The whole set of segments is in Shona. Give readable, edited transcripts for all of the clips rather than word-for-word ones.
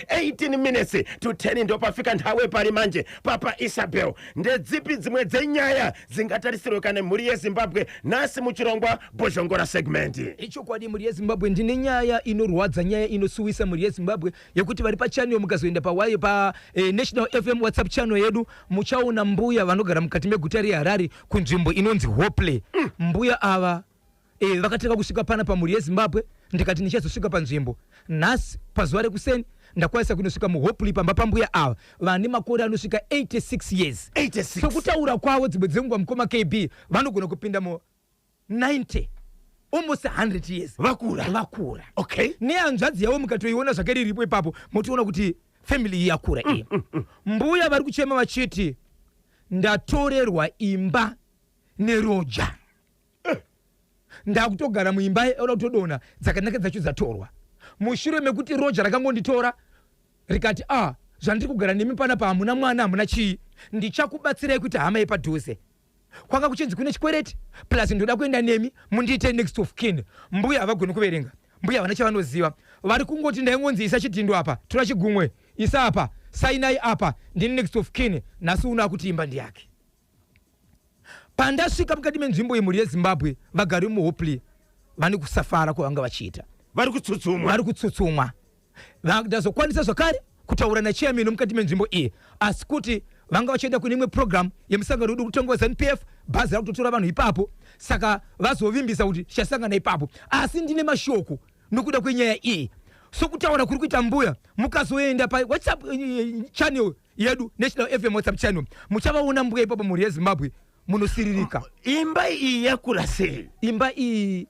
18 minutes to 10 ndopafika nthawe pali manje. Papa Isabel, ndedzipi dzimwe dzenyaya dzingatarisirwe kana mhuri yeZimbabwe nhasi muchirongwa Bhozhongora segment? Ichokwadi, mhuri yeZimbabwe, ndine nyaya inorwadza, nyaya inosuwisa, mhuri yeZimbabwe, yekuti vari pachannel, mukazoenda pawayo pa National FM WhatsApp channel yedu, muchaona mbuya vanogara mukati meguta reHarare kunzvimbo inonzi Hopley. Mbuya ava vakatanga kusvika pana pamhuri yeZimbabwe. Ndikati ndichazosvika panzvimbo nhasi pazuva rekuseni, ndakwanisa kunosvika muHopley pamba pambuya ava vane makore anosvika 86 years. 86. Sokutaura kwavo, dzimwe dzenguva, mukoma KB, vanogona kupinda mu 90, almost 100 years. Vakura. Vakura. Nehanzvadzi yavo mukatoiona zvakare iripo ipapo, motoona kuti family iyi yakura iyi. Mbuya vari kuchema vachiti, "Ndatorerwa imba neroja, ndakutogara muimba oda kutodonha, dzakanaka dzacho dzatorwa." Mushure mekuti roja rakangonditora rikati, "A, zvandiri kugara nemi panapa, hamuna mwana, hamuna chii, ndichakubatsirai kuita hama yepadhuze." Kwanga kuchinzi kune chikwereti, plus ndoda kuenda nemi mundiite next of kin. Mbuya havagoni kuverenga, mbuya havana chavanoziva. Vari kungoti, "Ndaingonzi isa chidhindo apa, tora chigumwe, isa apa, sainai apa, ndini next of kin." Nhasi uno akuti imba ndiyake. Pandasvika mukati menzvimbo yemhuri yeZimbabwe, vagari muHopley vane kusafara kwavanga vachiita. Vari kutsutsumwa. Vari kutsutsumwa. Ndazokwanisa zvakare kutaura nachairman mukati menzvimbo iyi, asi kuti vanga vachienda kune imwe program yemusangano wedu kutonga weZANU PF, bhazi rakutotora vanhu ipapo, saka vazovimbisa kuti tichasangana ipapo. Asi ndine mashoko nokuda kwenyaya iyi. Sokutaura kuri kuita mbuya, mukazoenda paWhatsApp channel yedu, National FM WhatsApp channel, muchavaona mbuya ipapo. Mhuri yeZimbabwe, munosiririka. Imba iyi yakura sei? Imba iyi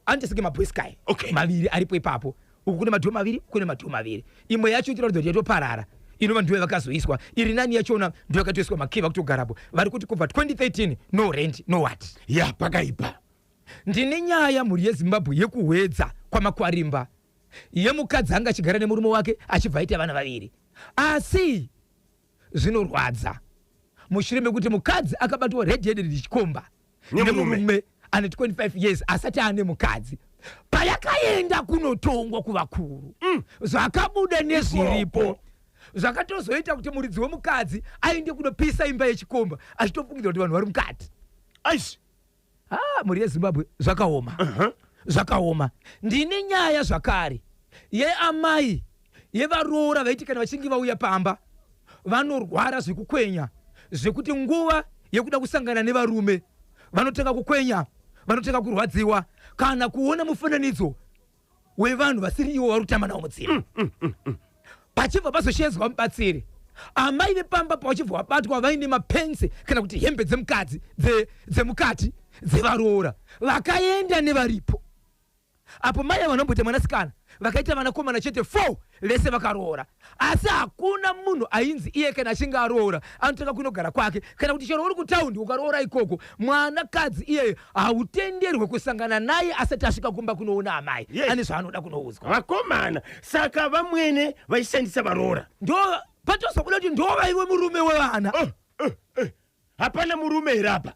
andisike mabwesky maviri aripo ipapo. Uku kune madoor maviri, kune madoor maviri. Imwe yacho inoratidza kuti yatoparara, inova ndiyo yavakazoiswa iri nani yachona, ndiyo yakatoiswa makey, vakutogarapo. Vari kuti kubva 2013, no rent, no what. Ya, pakaipa. Ndine nyaya, mhuri yeZimbabwe, yekuHwedza kwaMakwarimba, yemukadzi anga achigara nemurume wake, achibva aita vana vaviri. Asi zvinorwadza, mushure mekuti mukadzi akabatwa red handed chikomba nemurume. Nemurume ane 25 years asati ane mukadzi. Payakaenda kunotongwa kuvakuru, zvakabuda nezviripo. Ikoko. Zvakatozoita kuti muridzi wemukadzi aende kunopisa imba yechikomba, achitofungidzira kuti vanhu vari mukati. Aish. Ah, mhuri yeZimbabwe, zvakaoma, zvakaoma. Ndine nyaya zvakare yeamai yevaroora vaiti kana vachinge vauya pamba vanorwara zvekukwenya, zvekuti nguva yekuda kusangana nevarume vanotanga kukwenya, vanotanga kurwadziwa kana kuona mufananidzo wevanhu vasiri ivo vari kutamba navo mudzimba. Pachibva pazoshedzwa mubatsiri, amai vepamba pavachibva vabatwa vaine mapenzi kana kuti hembe dzemukadzi dzemukati dzevaroora, vakaenda nevaripo apo. Mai ava vanomboita mwanasikana, vakaita vanakomana chete 4, vese vakaroora, asi hakuna munhu ainzi iye kana achinge aroora anotanga kunogara kwake, kana kuti chero uri kutaundi ukaroora ikoko, mwanakadzi iyeye hautenderwe kusangana naye asati asvika kumba kunoona amai. Ane zvaanoda kunoudzwa. Vakomana, saka vamwene vaishandisa varoora. Ndo patozobuda kuti ndo vaive murume wevana. Oh, oh, oh. Hapana murume here apa?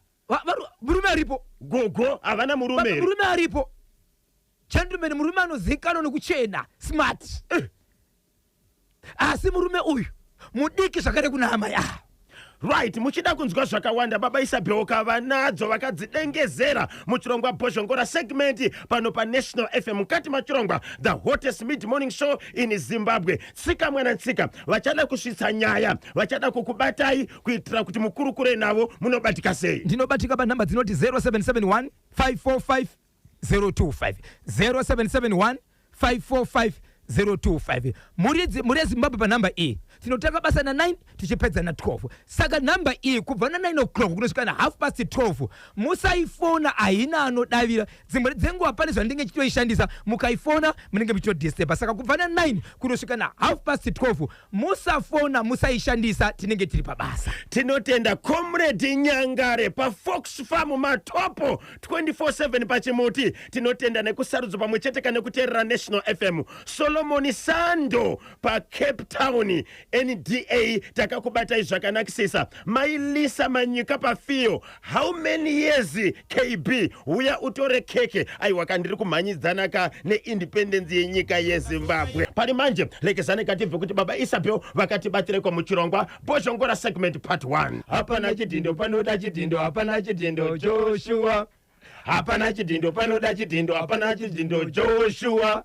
Murume aripo. Gogo havana murume here? Murume aripo, gentleman, murume anozivikanwa nekuchena, smart. Asi murume uyu mudiki zvakare kuna amai ava. Right, muchida kunzwa zvakawanda, baba Isabel vanadzo vakadzidengezera muchirongwa Bhozhongora segment pano paNational FM, mukati machirongwa the hottest mid morning show in Zimbabwe. Tsika mwana tsika, vachada kusvitsa nyaya, vachada kukubatai kuitira kuti mukurukure navo, munobatika sei? Ndinobatika panhamba dzinoti 0771 545 025, 0771 545 025. Mhuri yeZimbabwe, panhamba iyi tinotanga basa na9 tichipedza na12. Saka nhamba iyi kubva na9 o'clock kunosvika na half past 12 musaifona, haina anodavira. Dzimwe dzenguva pane zvandinge chitoishandisa, mukaifona munenge muchitodisturba. Saka kubva na9 kunosvika na half past 12 musafona, musaishandisa, tinenge tiri pabasa. Tinotenda Comrade Nyangare paFox Farm, Matopo 24/7 pachimuti. Tinotenda nekusarudzo pamwe chete kana nekuteerera National FM. Solo. Solomon Sando paCape Town NDA, takakubatai zvakanakisisa. Mai Lisa Manyika pafiyo, how many years KB, uya utore keke. Aiwa, kandiri kumhanyidzana ka neindependence yenyika yeZimbabwe. Pari manje lekezane katibve kuti baba Isabel vakatibatireko muchirongwa Bhozhongora segment part 1. Hapana chidhindo panoda chidhindo, hapana chidhindo Joshua, hapana chidhindo panoda chidhindo, hapana chidhindo Joshua,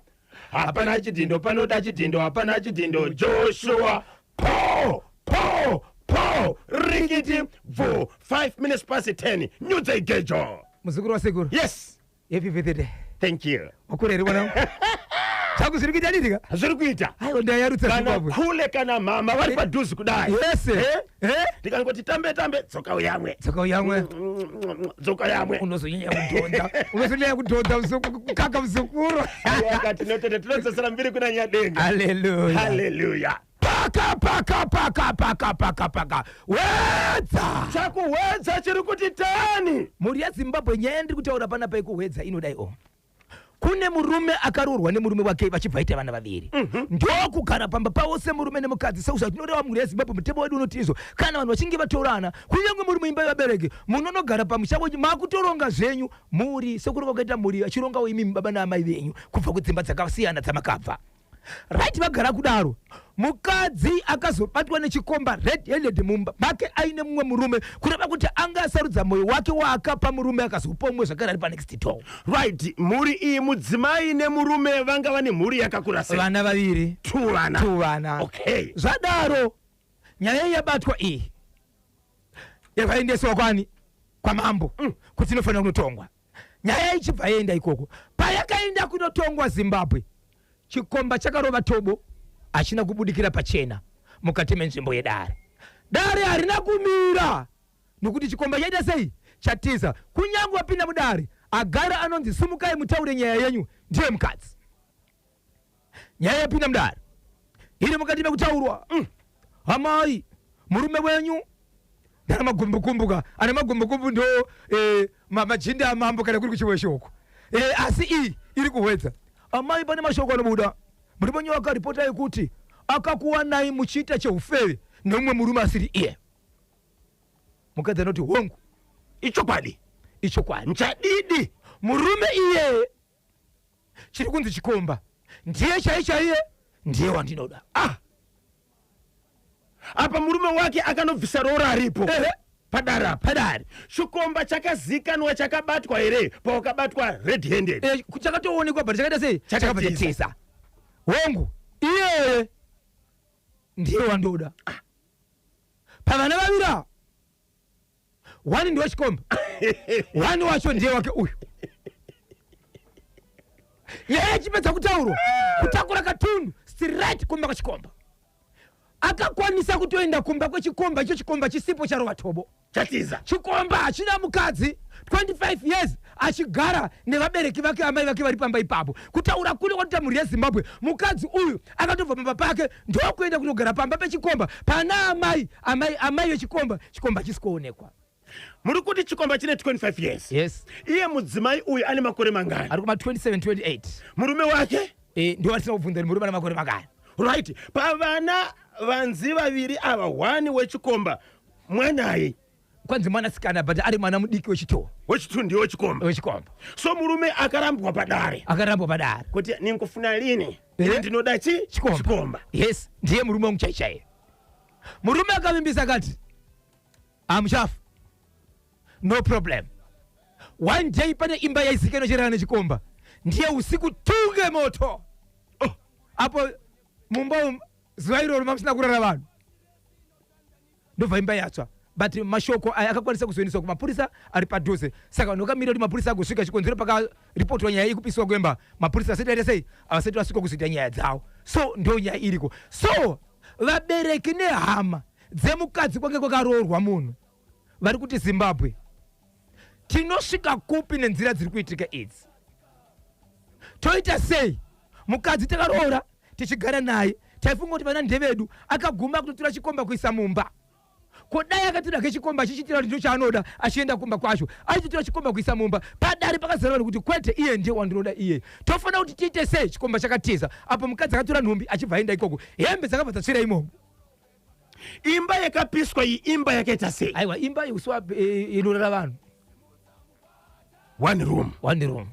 hapana chidhindo panoda chidhindo, hapana chidhindo Joshua. Po po po, rikiti bvu. 5 minutes past 10, nyudza igejo. Muzukuru wasekuru. Yes. Happy birthday. Thank you. Wakura here mwanangu? Changu zviri kuita didi ka? Zviri kuita. Aiwa, ndayarutsa kana Zimbabwe. Kule kana mama vari padhuze kudai. Yes. Eh? Eh? Ndikangoti tambe tambe, dzoka uyamwe. Dzoka uyamwe. Dzoka yamwe. Unozonyanya kudhonza, unozonyanya kudhonza kukaka muzukuru. Akatinotete tinodzosera mbiri kuna Nyadenga. Haleluya. Haleluya. Paka paka paka paka paka paka, Wedza. Chakuhwedza chiri kuti tani. Mhuri yaZimbabwe, nyaya yandiri kutaura panapa yekuHwedza inodai o kune murume akaroorwa nemurume wake, vachibva ita vana vaviri, ndokugara pamba pavo semurume nemukadzi. Seuzvatinoreva, mhuri yeZimbabwe, mutemo wedu unoti izvo kana vanhu vachinge vatorana, kunyange muri muimba yevabereki, munonogara pamusha wenyu, makutoronga zvenyu mhuri sekuronga kuita mhuri, achirongawo imimi baba naamai venyu kubva kudzimba dzakasiyana dzamakabva. Right, vagara kudaro, mukadzi akazobatwa nechikomba red handed mumba make aine mumwe murume, kureva kuti anga asarudza mwoyo wake waakapa murume, akazopa umwe zvakare ari panext door. Right, mhuri iyi, mudzimai nemurume vanga vane mhuri yakakura sei? Vana vaviri. Two vana. Two vana. Zvadaro, nyaya iyi yabatwa iyi, yakaendeswa kwani? Kwamambo, kuti inofanira kunotongwa. Nyaya ichibva yaenda ikoko, payakaenda kunotongwa, Zimbabwe, chikomba chakarova tobo, hachina kubudikira pachena mukati menzvimbo yedare. Dare harina kumira nokuti chikomba chaita sei? Chatiza. Kunyange wapinda mudare, agara anonzi, "Sumukai mutaure nyaya yenyu," ndiye mukadzi. Nyaya yapinda mudare, iri mukati mekutaurwa, "Amai, murume wenyu ndana magumbukumbu." Ana magumbukumbu ndo majinda amambo kana kuri kuchiweshoko, asi iyi iri kuHwedza. "Amai, pane mashoko anobuda, murume wenyu akaripota yekuti akakuwanai muchiita cheufeve nemumwe murume asiri iye." Mukadzi anoti, "Hongu." Ichokwadi. Ichokwadi. Nchadidi. Murume iyeye chiri kunzi chikomba ndiye chai chaiye, ndiye wandinoda. Ah, apa murume wake akanobvisa roora aripo padare apa. Padare. Chikomba chakazikanwa chakabatwa here pawakabatwa red handed? Chakatoonekwa, but chakaita sei? Chakatiza. Chakabva chatiza. "Hongu, iyeye ndiye wandoda. Pavana vaviri ava, one ndewechikomba, one wacho ndiye wake uyu." Nyaya yachipedza kutaurwa, kutakura katundu straight kumba kwechikomba. Akakwanisa kutoenda kumba kwechikomba icho, chikomba chisipo, charova tobo. Chatiza. Chikomba hachina mukadzi, 25 years achigara nevabereki vake, amai vake vari pamba ipapo. Kutaura kune kwatoita, mhuri yeZimbabwe, mukadzi uyu akatobva pamba pake ndokuenda kunogara pamba pechikomba pana amai, amai vechikomba. Chikomba hachisi kuonekwa. Muri kuti chikomba chine 25 years? Yes. Iye mudzimai uyu ane makore mangani? Ari kuma 27 28. Murume wake? Ndo vatisina kubvunza kuti murume ane makore mangani. Right, pavana vanzi vaviri ava, one wechikomba mwanaye? Kwanzi mwanasikana, but ari mwana mudiki wechitoo. Wechitu ndiye wechikomba. Wechikomba. So murume akarambwa padare. Akarambwa padare. Kuti ningufuna lini? Eh? Ndinoda chi? Chikomba. Chikomba. Yes, ndiye murume wangu chaichaiye. Murume akavimbisa akati, "Amushafu, no problem." One day pane imba yaizika inocherana nechikomba, ndiye usiku tunge moto. Oh. Apo mumba umu zuva iroro mamusina kurara vanhu, ndobva imba yatsva. But mashoko aya akakwanisa kuzoendeswa kumapurisa ari padhuze, saka vanhu vakamira kuti mapurisa agosvika. Chikonzero, pakaripotwa nyaya yekupiswa kwemba, mapurisa asati aita sei, havasati vasvika kuzoita nyaya dzavo. So ndo nyaya iriko. So vabereki nehama dzemukadzi kwange kwakaroorwa munhu vari kuti, "Zimbabwe, tinosvika kupi nenzira dziri kuitika idzi? Toita sei? Mukadzi takaroora tichigara naye, taifunga kuti vana ndevedu. Akaguma kutotora chikomba kuisa mumba." Ko dai akatora kechikomba achichitira kuti ndochaanoda, achienda kumba kwacho, achitora chikomba kuisa mumba padare pakazara vanhu kuti kwete, iye ndiye wandinoda iye. Tofanira kuti tiite sei? Chikomba chakatiza apo mukadzi akatora nhumbi achibva aenda ikoko, hembe dzakabva dzatsvira imomo. Imba yakapiswa iyi, imba yakaita sei? Aiwa, imba yeuswa inorara vanhu. One room. One room.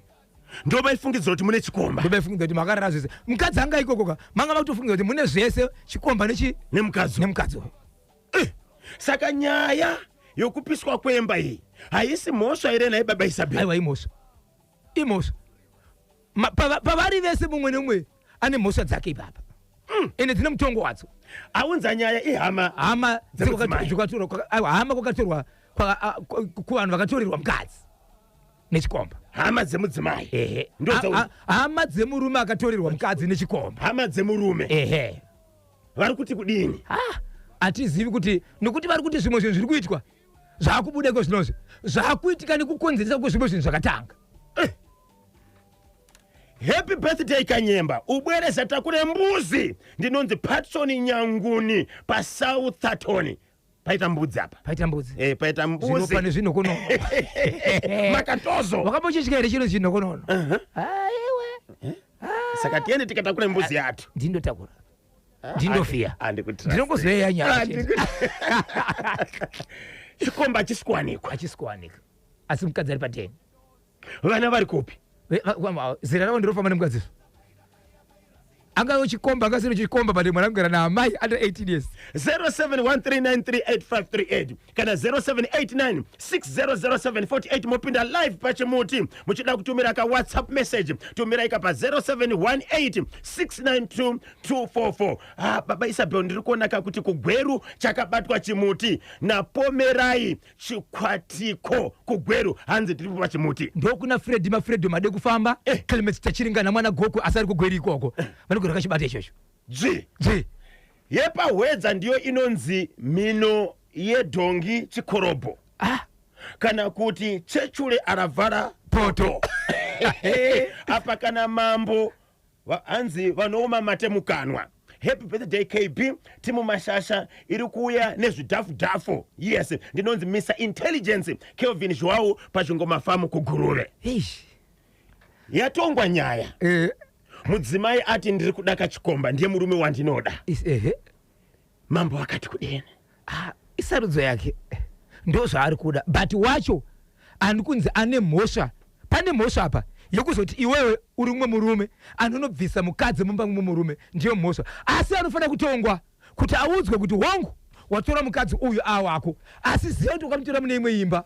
Ndo vaifungidzira kuti mune chikomba. Ndobaifungidzira kuti makarara zvese. Mukadzi anga ikoko ka, manga makutofungidzira kuti mune zvese, chikomba nechi nemukadzi. Nemukadzi uyu. Saka nyaya yokupiswa kwemba iyi haisi mhosva here nhai baba Isabel? Aiwa, imhosva, imhosva. Pavari vese, mumwe nemumwe ane mhosva dzake ipapa, ende dzine mutongo wadzo. Aunza nyaya ihama hama dzemudzimai. Aiwa, hama kwakatorwa kuvanhu vakatorerwa mukadzi nechikomba. Hama dzemudzimai? Ehe. Ndo Hama dzemurume akatorerwa mukadzi nechikomba. Hama dzemurume. Ehe. Vari kuti kudini? Ah, hatizivi kuti, nokuti vari kuti zvimwe zvinhu zviri kuitwa zvaakubuda iko zvinozvi zvaakuitika nekukonzeresa kwezvimwe zvinhu zvakatanga. Happy birthday Kanyemba, ubwereza takure mbuzi. Ndinonzi Patson Nyanguni paSoutherton. Paita mbudzi apa. Paita mbudzi. Paita zvinopa mbuzi. Nezvinokonono. Makatozo. Wakambochitya here chino chinokonono? Aiwe. Saka tiende tikatakure mbuzi yatu. Ndindotakura, ndindofiya. Handikutrust. Ndinongozoyeya nyaya chete. Chikomba hachisi kuwanikwa. Hachisi kuwanika, asi mukadzi ari pateni. Vana vari kupi? Zera ravo ndirofamba nemukadzi angave chikomba, angasiri chikomba, but mwana kugara naamai under 18 years. 0713938538 kana 0789600748, mopinda live pachimuti. Muchida kutumira ka WhatsApp message, tumirai ka pa 0718692244. Ah, baba Isabel, ndiri kuona ka kuti kuGweru chakabatwa chimuti naPomerai Chikwatiko kuGweru. Hanzi tiripo pachimuti. Ndokuna Fredi Mafredo made kufamba. Clement Tachiringana mwana goko asi ari kuGweru ikoko, vanogara kachibata ichocho. Dzvi. Dzvi. Yepahwedza ndiyo inonzi mhino yedhongi chikorobho ah. kana kuti chechule aravhara poto apa kana mambo hanzi vanooma mate mukanwa. Happy birthday KB, timu mashasha iri kuuya nezvidhafudhafu. Yes, ndinonzi Mr Intelligence Kelvin Joao pachingoma famu kuGuruve. Eish. Yatongwa nyaya. Mudzimai ati ndiri kuda kachikomba, ndiye murume wandinoda. Ehe. Mambo akati kudini? Ah, isarudzo yake, ndo zvaari kuda, but wacho andi kunzi ane mhosva. Pane mhosva apa yekuzoti iwewe uri mumwe murume anonobvisa mukadzi mumba mumwe murume, ndiyo mhosva. Asi anofanira kutongwa kuti audzwe kuti hongu, watora mukadzi uyu awako, asi ziva kuti ukamutora mune imwe imba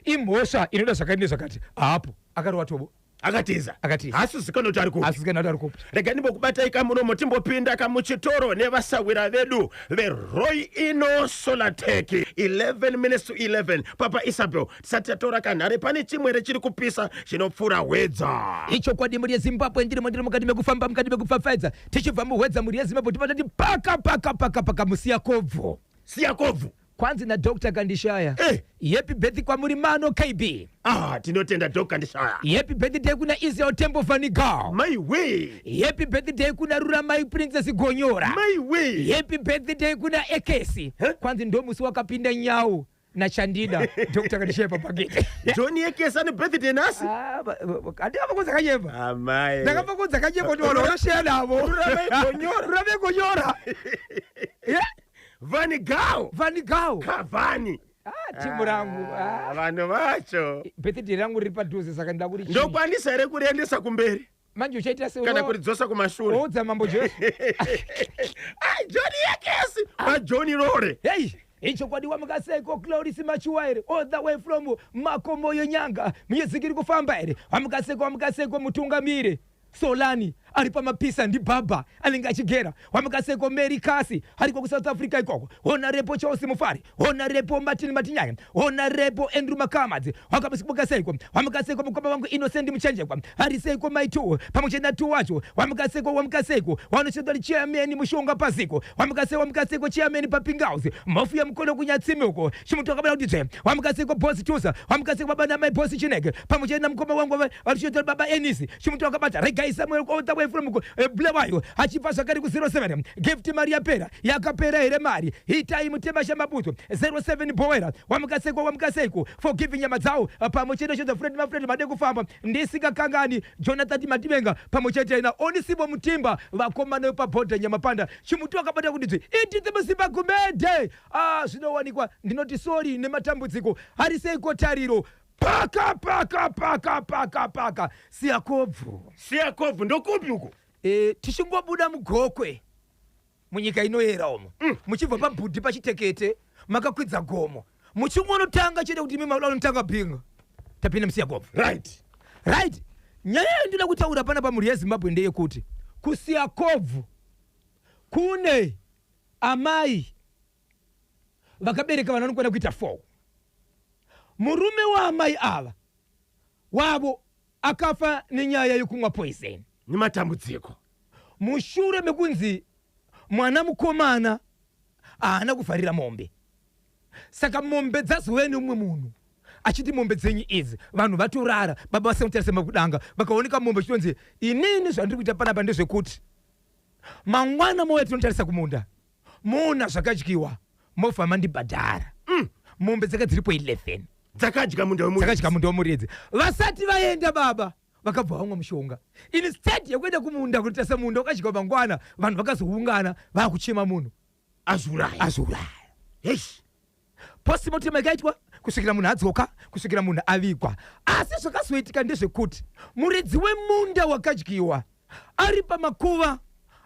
imhosva inoda zvakati nezvakati. Hapo akarova tobo. Akatiza. Akatiza. Hasi zikanoti kuti ari kupi. Asi kana kuti ari kupi. Rega ndimbokubatai kamuromo, timbopinda kamuchitoro nevasawira vedu veRoy Ino Solartech. 11 minutes to 11. Papa Isabel, tisati tatora kanhare, pane chimwere chiri kupisa chinopfuura Hwedza. Ichokwadi, mhuri yeZimbabwe, ndirimo, ndiri mukati mekufamba, mukati mekupfapfaidza, tichibva muHwedza, mhuri yeZimbabwe, tibatati paka paka paka paka Musiyakobvu. Siyakobvu. Kwanzi naDr Kandishaya, happy birthday kwamuri mano KB. Ah, tinotenda Dr Kandishaya. Happy birthday kuna Israel Temple Vanigal. Maiwe. Happy birthday kuna Ruramai Princess Gonyora. Maiwe. Happy birthday kuna Ekesi. Huh? Kwanzi ndo musi wakapinda nyau nachandida Dr Kandishaya papakete. John Ekesi ane birthday nhasi. Handikavakunza kanyemba. Amai. Ndakavakunza kanyemba kuti vanhu vanosheya navo. Ruramai Gonyora. Ruramai Gonyora. Yeah, Vanigal. Vanigal. Kavani. Ah, timu rangu. Ah, Ah. vanhu vacho. Birthday rangu riri padhuze, saka ndida kuti chii? Ndokwanisa here kuriendesa kumberi Manje uchaita sei? kana kuridzosa kumashure? Oudza mambo Jesu. Ai, John Ekesi vaJohn Rore. Hei, ichokwadi, wamukaseko Cloris Machuwa here, all the way from Makomoyo Nyanga, music iri kufamba here. Wamukaseko, wamukaseko mutungamiri Solani ari pamapisa, ndibhabha anenge achigera. Wamukaseko Mary Kasi ariko kuSouth Africa ikoko. Honarepo Charles Mufari, honarepo Martin Matinyanya, honarepo Andrew Makamadzi. Wakamukaseiko, wamukaseko mukoma wangu Innocent Muchenjekwa ari seiko, maitu pamwe chete natu wacho. Wamukaseko, wamukaseko wanoshedwa chairman Mushonga paziko. Wamukaseko, wamukaseko chairman papingausi mhofu yemukono kunyatsime uko. Chimutu akabada kuti dzve. Wamukaseko boss Tusa, wamukaseko baba namai boss Chineke pamwe chete namukoma wangu varishedwa baba Enisi. Chimutu akabata regai Samuel all the away from Bulawayo, achibva zvakare ku07 Gift. Mari yapera, yakapera here mari? Itai Mutema Shamabudzo 07 Bowera wamukasekwa, wamukaseiko Forgiving Nyama Dzawo, pamwe chete shodza Fred Mafred Made Kufamba, ndisingakangani Jonathan Mativenga pamwe chete na Onisibo Mutimba, vakomana vepabhodha Nyamapanda. Chimuti wakabata kuti dzvi Edith Musimba Gumede. Ah, zvinowanikwa. Ndinoti sorry nematambudziko. Ari seiko tariro? Paka paka paka paka paka Siyakobvu. Siyakobvu ndokupi uko? Tichingobuda muGokwe, munyika inoyera umo, muchibva pabhudhi pachitekete, makakwidza gomo, muchingonotanga chete kuti imi maunotanga bhinga, tapinda muSiyakobvu. Right, nyaya yandinoda kutaura pana pamhuri yeZimbabwe ndeyekuti kuSiyakobvu kune amai vakabereka vana vanokwana kuita 4. Murume waamai ava wavo akafa nenyaya yekumwa poison. Nematambudziko. Mushure mekunzi mwana mukomana haana kuvharira mombe, saka mombe dzazouya neumwe munhu achiti mombe dzenyu idzi. Vanhu vatorara, baba vasina kutarisa makudanga, vakaoneka mombe. Chitonzi inini zvandiri kuita panapa ndezvekuti mangwana mouya tinotarisa kumunda, moona zvakadyiwa, mobva mandibhadhara. Mombe dzanga dziripo 11. Dzakadya munda wemuridzi. Dzakadya munda wemuridzi. Vasati vaenda, baba vakabva vamwa mushonga instead yekuenda kumunda kunotarisa munda wakadyiwa mangwana. Vanhu vakazoungana vakuchema munhu azviuraya. Azviuraya. Heish. Postmortem yakaitwa kusvikira munhu adzoka, kusvikira munhu avigwa. Asi zvakazoitika ndezvekuti muridzi wemunda wakadyiwa ari pamakuva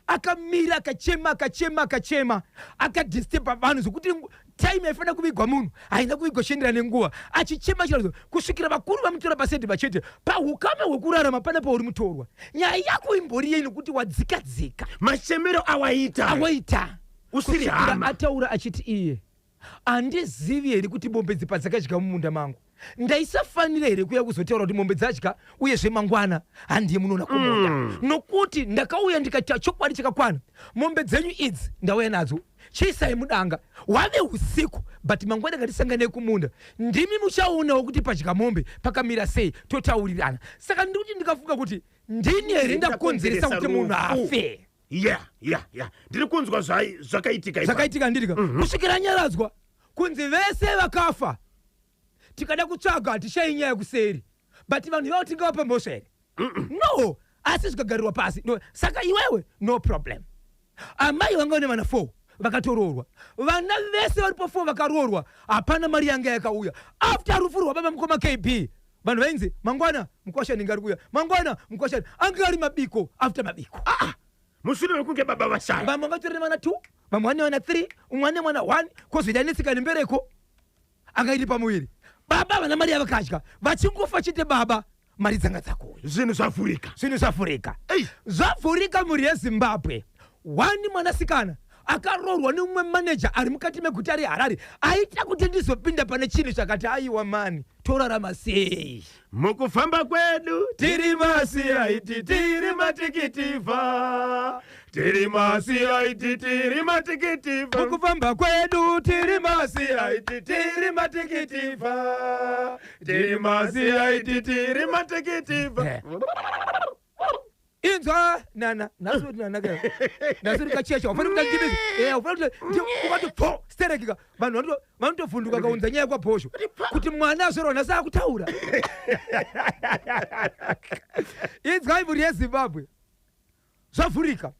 akamira, akachema, akachema, akachema, akadisturba vanhu zvokuti time yaifanira kuvigwa munhu haina kuvigwa chiendera nenguva, achichema chiratidzo kusvikira vakuru vamutora paside vachete. Pahukama hwekurarama pane pauri mutorwa, nyaya yako imbori yei? Nokuti wadzikadzika. Machemero awaita. Awaita. Usiri Kusvikira hama. Ataura achiti iye, handizivi here kuti mombe dzipa dzakadya mumunda mangu, ndaisafanira here kuuya kuzotaura kuti mombe dzadya, uyezve mangwana handiye munoona kumunda? Nokuti ndakauya ndikati chokwadi chakakwana, mombe dzenyu idzi ndauya nadzo, chiisai mudanga, hwave usiku, but mangwana ngatisanganei kumunda, ndimi muchaonawo kuti padya mombe pakamira sei, totaurirana. Saka ndikuti ndikafunga kuti ndini here ndakonzeresa kuti munhu Rufu. afe? Ya, ndiri kunzwa zvakaitika ipapo. Zvakaitika ndirika kusvikira nyaradzwa kunzi vese vakafa, tikada kutsvaga hatishayi nyaya kuseri, but vanhu ivavo tingavapa mhosva here? No. Asi zvikagarirwa pasi, no. Saka iwewe, no problem. Amai vanga vane vana 4 vakatoroorwa, vana vese varipo 4 vakaroorwa, hapana mari yanga yakauya after rufu rwababa. Mukoma KB, vanhu vainzi mangwana mukwashani ngari kuuya, mangwana mukwashani, anga ari mabiko after mabiko. Ah, mushure mekunge baba vashaya. Vamwe vangatori nevana 2, vamwe vane vana 3, umwe ane mwana 1, kwozoita netsika nembereko angaiti pamuviri. Baba vana mari yavakadya vachingofa chete, baba mari dzanga dzakuuya. Zvinhu zvavhurika. Zvinhu zvavhurika. Ei. Zvavhurika, mhuri yeZimbabwe. One mwanasikana akaroorwa nemumwe maneja ari mukati meguta reHarare aita kuti ndizopinda pane chinhu chakati aiwa mani, torarama sei? Mukufamba kwedu tiri maCID, tiri matikitivha, tiri maCID, tiri matikitivha. Mukufamba kwedu tiri maCID, tiri matikitivha, tiri maCID, tiri matikitivha. Inzwa nana, nhasi uri nana ka, nhasi uri kachecha, ufana kuti ufana kuti ukati pfo stereki, vanhu vanotovhunduka kaunza nyaya kwabhosho kuti mwana azvarwa nhasi akutaura. Inzwai, mhuri yeZimbabwe, zvavhurika.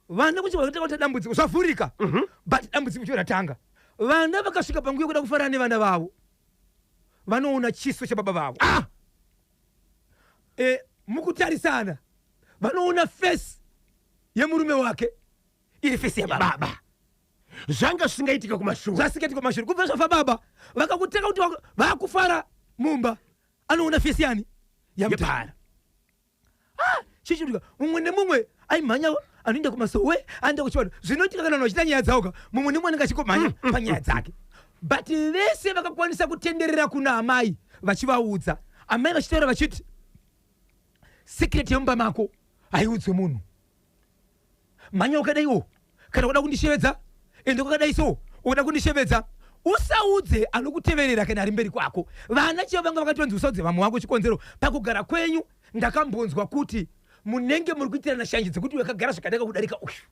Vana kuti vakatanga kuita dambudziko, zvavhurika, but dambudziko cho ratanga vana vakasvika panguva yekuda kufanana nevana vavo, vanoona chiso chababa vavo. Ah! Mukutarisana vanoona face yemurume wake iri face yababa. Baba, zvanga zvisingaitika kumashure. Zvasingaitwa kumashure. Kubva zvafa baba, vakakutanga kuti vakufara mumba, anoona face yani? Yamudhara. Ah, chichiitika mumwe nemumwe aimhanya, anoenda kumasowe, anoenda kuchivanhu. Zvinoitika kana vanhu vachiita nyaya dzavo ka, mumwe nemumwe anenge achingomhanya panyaya dzake, but vese vakakwanisa kutenderera kuna amai vachivaudza. Amai vachitaura vachiti secret yemumba mako haiudzwe munhu. Mhanya wakadaiwo, kana kuda kundishevedza ende kwakadai, so ukada kundishevedza usaudze anokuteverera kana ari mberi kwako. Vana chaivo vanga vakatonzi usaudze vamwe vako. Chikonzero, pakugara kwenyu ndakambonzwa kuti Munenge muri kuitirana shanje dzekuti wakagara zvakanaka kudarika uyu.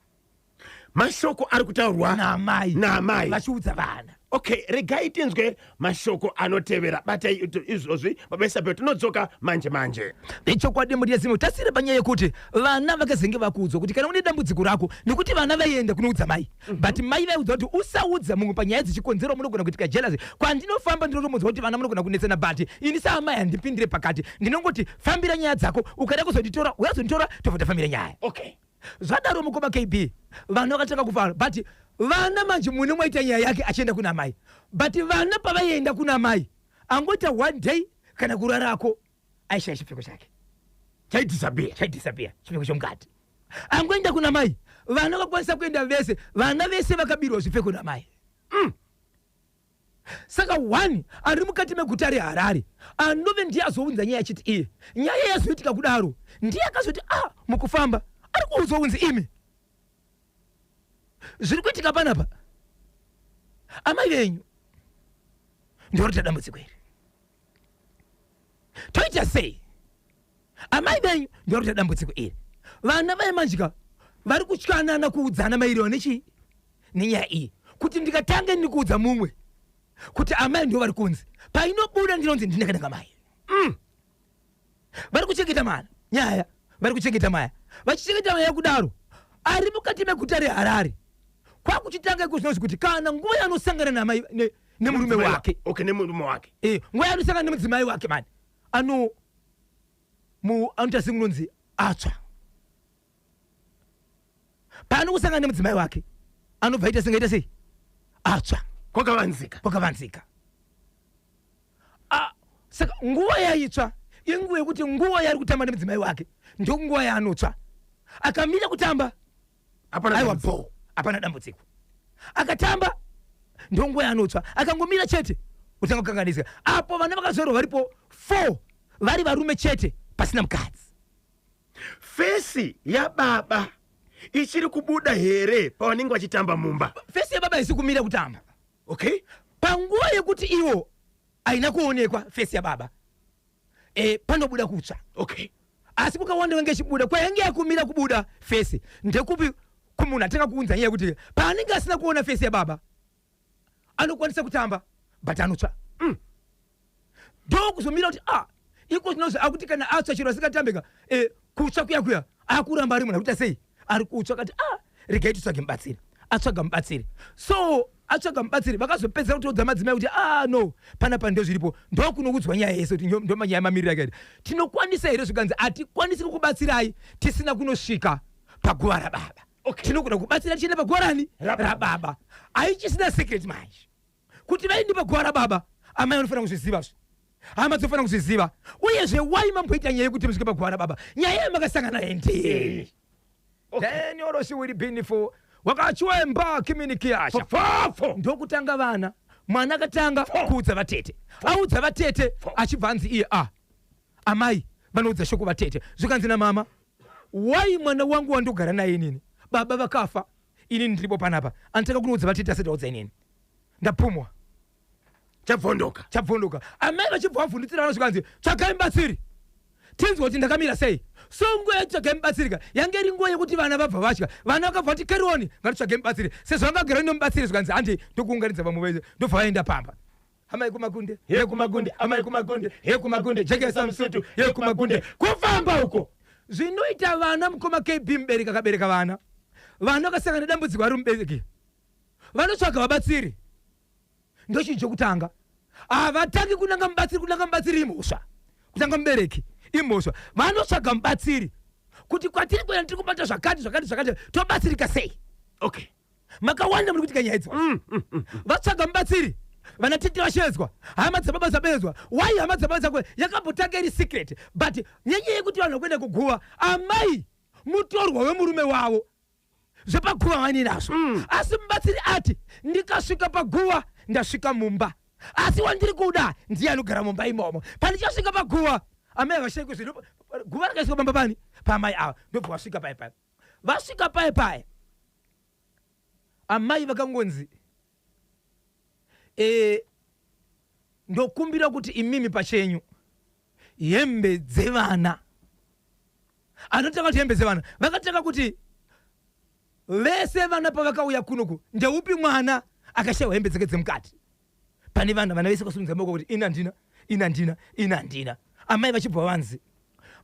Mashoko ari kutaurwa naamai. Naamai. Vachiudza vana. Okay, regai tinzwe mashoko anotevera. Batai izvozvi, baba Isabel, tinodzoka manje manje. Nechokwadi, mhuri yeZimbabwe, tasiri panyaya yekuti vana vakazenge vakuudzwa kuti kana une dambudziko rako, nekuti vana vaienda kunoudza mai, but mai vaiudza kuti usaudza mumwe panyaya dzichikonzerwa, munogona kuitika jealousy. Kwandinofamba ndinotomuudza kuti vana munogona kunetsana, but ini saamai handipindire pakati. Ndinongoti fambira nyaya dzako, ukada kuzonditora uyazonditora, tobva tafambira nyaya. Zvadaro, mukoma KB, vana vakatanga kufara, but vana manje mune mwaita nyaya yake achienda kuna mai, but vana pavaienda kuna mai, angoita one day kana kurarako, aishaya chipfeko chake. Chaidisappear. Chaidisappear, chipfeko chomukati. Angoenda kuna mai, vana vakakwanisa kuenda vese, vana vese vakabirwa zvipfeko namai. Saka one ari mukati meguta reHarare anove ndiye azounza nyaya achiti iye nyaya yazoitika kudaro, ndiye akazoti a mukufamba ari kuudzwa kunzi, imi, zviri kuitika panapa, amai venyu ndorita dambudziko iri, toita sei? Amai venyu ndorita dambudziko iri. Vana vaimanjika vari kutyanana kuudzana maererano nechii, nenyaya iyi, kuti ndikatange ndikuudza mumwe kuti amai ndo vari kunzi, painobuda ndinonzi ndinakadanga mai. Vari kuchengeta mana nyaya, vari kuchengeta maya, vachichengeta maya kudaro, ari mukati meguta reHarare kwakuchitanga iko zvinonzi kuti kana nguva yanosangana namai nemurume wake. Okay, nemurume wake. Nguva yanosangana nemudzimai wake mani, ano mu anoita sekunonzi atsva. Paanokusangana nemudzimai wake, anobva aita sengaita sei, atsva. Kwakavanzika. Kwakavanzika. Ah, saka nguva yaitsva inguva yekuti nguva yaari kutamba nemudzimai wake ndonguva yaanotsva. Akamira kutamba, hapana aiwa dambudziko. Bo, hapana dambudziko. Akatamba ndonguva yaanotsva, akangomira chete utanga kukanganisika. Apo vana vakazvarwa varipo 4, vari varume chete, pasina mukadzi. Face yababa ichiri kubuda here pavanenge vachitamba mumba? Face yababa isi kumira kutamba. Panguva yekuti iwo haina kuonekwa face yababa, panobuda kutsva. Asi kukawanda wenge ichibuda, kwayange yakumira kubuda face ndekupi? Kumunhu atanga kuunza nyaya yekuti paanenge asina kuona face yababa, anokwanisa kutamba but anotsva. Ndokuzomira kuti a iko zvinozvi akuti kana atsva chero asingatambika, kutsva kuya kuya akuramba ari munhu akuita sei, ari kutsva. Kati a regai titsvage mubatsiri. Atsvaga mubatsiri, so atsvaga mubatsiri, vakazopedzera kutoudza madzimai kuti a no, panapa ndozviripo, ndokunoudzwa nyaya yese kuti ndomanyaya mamiriro akaita. Tinokwanisa here? Zvikanzi hatikwanisi kukubatsirai tisina kunosvika paguva rababa. Tinogona kubatsira tichienda paguva rani? Rababa. Rababa. Haichisina secret manje kuti vaindi paguva rababa, amai vanofanira kuzvizivazve, hama dzofanira kuzviziva. Uyezve wai mamboita nyaya yekuti musvike paguva rababa, nyaya yamakasangana naye ndiyei? Then oroshiwiri binifo wakachwemba kiminikiasha. Fofo. Ndokutanga vana, mwana akatanga kuudza vatete, audza vatete, achibva anzi iye a amai vanoudza shoko vatete. Zvikanzi namama, wai mwana wangu wandogara naye inini, baba vakafa, inini ndiripo panapa, anotanga kunoudza vatete asati audza inini, ndapumwa. Chabvondoka. Chabvondoka. Amai vachibva vavhundutsira vana, zvikanzi tsvagai mubatsiri tinzwa kuti ndakamira sei. So nguva yekutsvagai mubatsirika yange iri nguva yekuti vana vabva vatya. Vana vakabva vati carry on, ngatitsvage mubatsiri sezvo vangagara nomubatsiri. Zvikanzi handi, ndokuunganidza vamwe vese, ndobva vaenda pamba. Amai kumakunde, ye kumakunde, amai kumakunde, ye kumakunde, jekesa musutu, ye kumakunde, kufamba uko zvinoita vana. Mukoma KB, mubereki akabereka vana, vana vakasangana nedambudziko ari mubereki, vanotsvaga vabatsiri. Ndochinhu chokutanga, havatangi kunanga mubatsiri. Kunanga mubatsiri imhosva, kutanga mubereki imhosva. Vanotsvaga mubatsiri kuti kwatiri kuenda tiri kubata zvakati zvakati zvakati, tobatsirika sei? Makawanda muri kuitika nyaya idzi. Vatsvaga mubatsiri, vana tete vashedzwa, hama dzababa dzabedzwa. Wai hama dzababa dzako yakambotanga iri secret, but nenyaya yekuti vanhu vakuenda kuguva, amai mutorwa wemurume wavo, zvepaguva vane nazvo. Asi mubatsiri ati ndikasvika paguva ndasvika mumba, asi wandiri kuda ndiye anogara mumba imomo. Pandichasvika paguva, amai havashaikwe zvinhu. Guva rakaiswa pamba pani pamai ava, ndobva vasvika pai pai. Vasvika pai pai, amai vakangonzi, ndokumbira kuti imimi pachenyu hembe dzevana. Anotanga kuti hembe dzevana, vakatanga kuti vese vana pavakauya kunoku, ndeupi mwana akashayiwa hembe dzake dzemukati? Pane vana, vana vese vasimudza maoko kuti ini handina, ini handina, ini handina. Amai vachibva vanzi,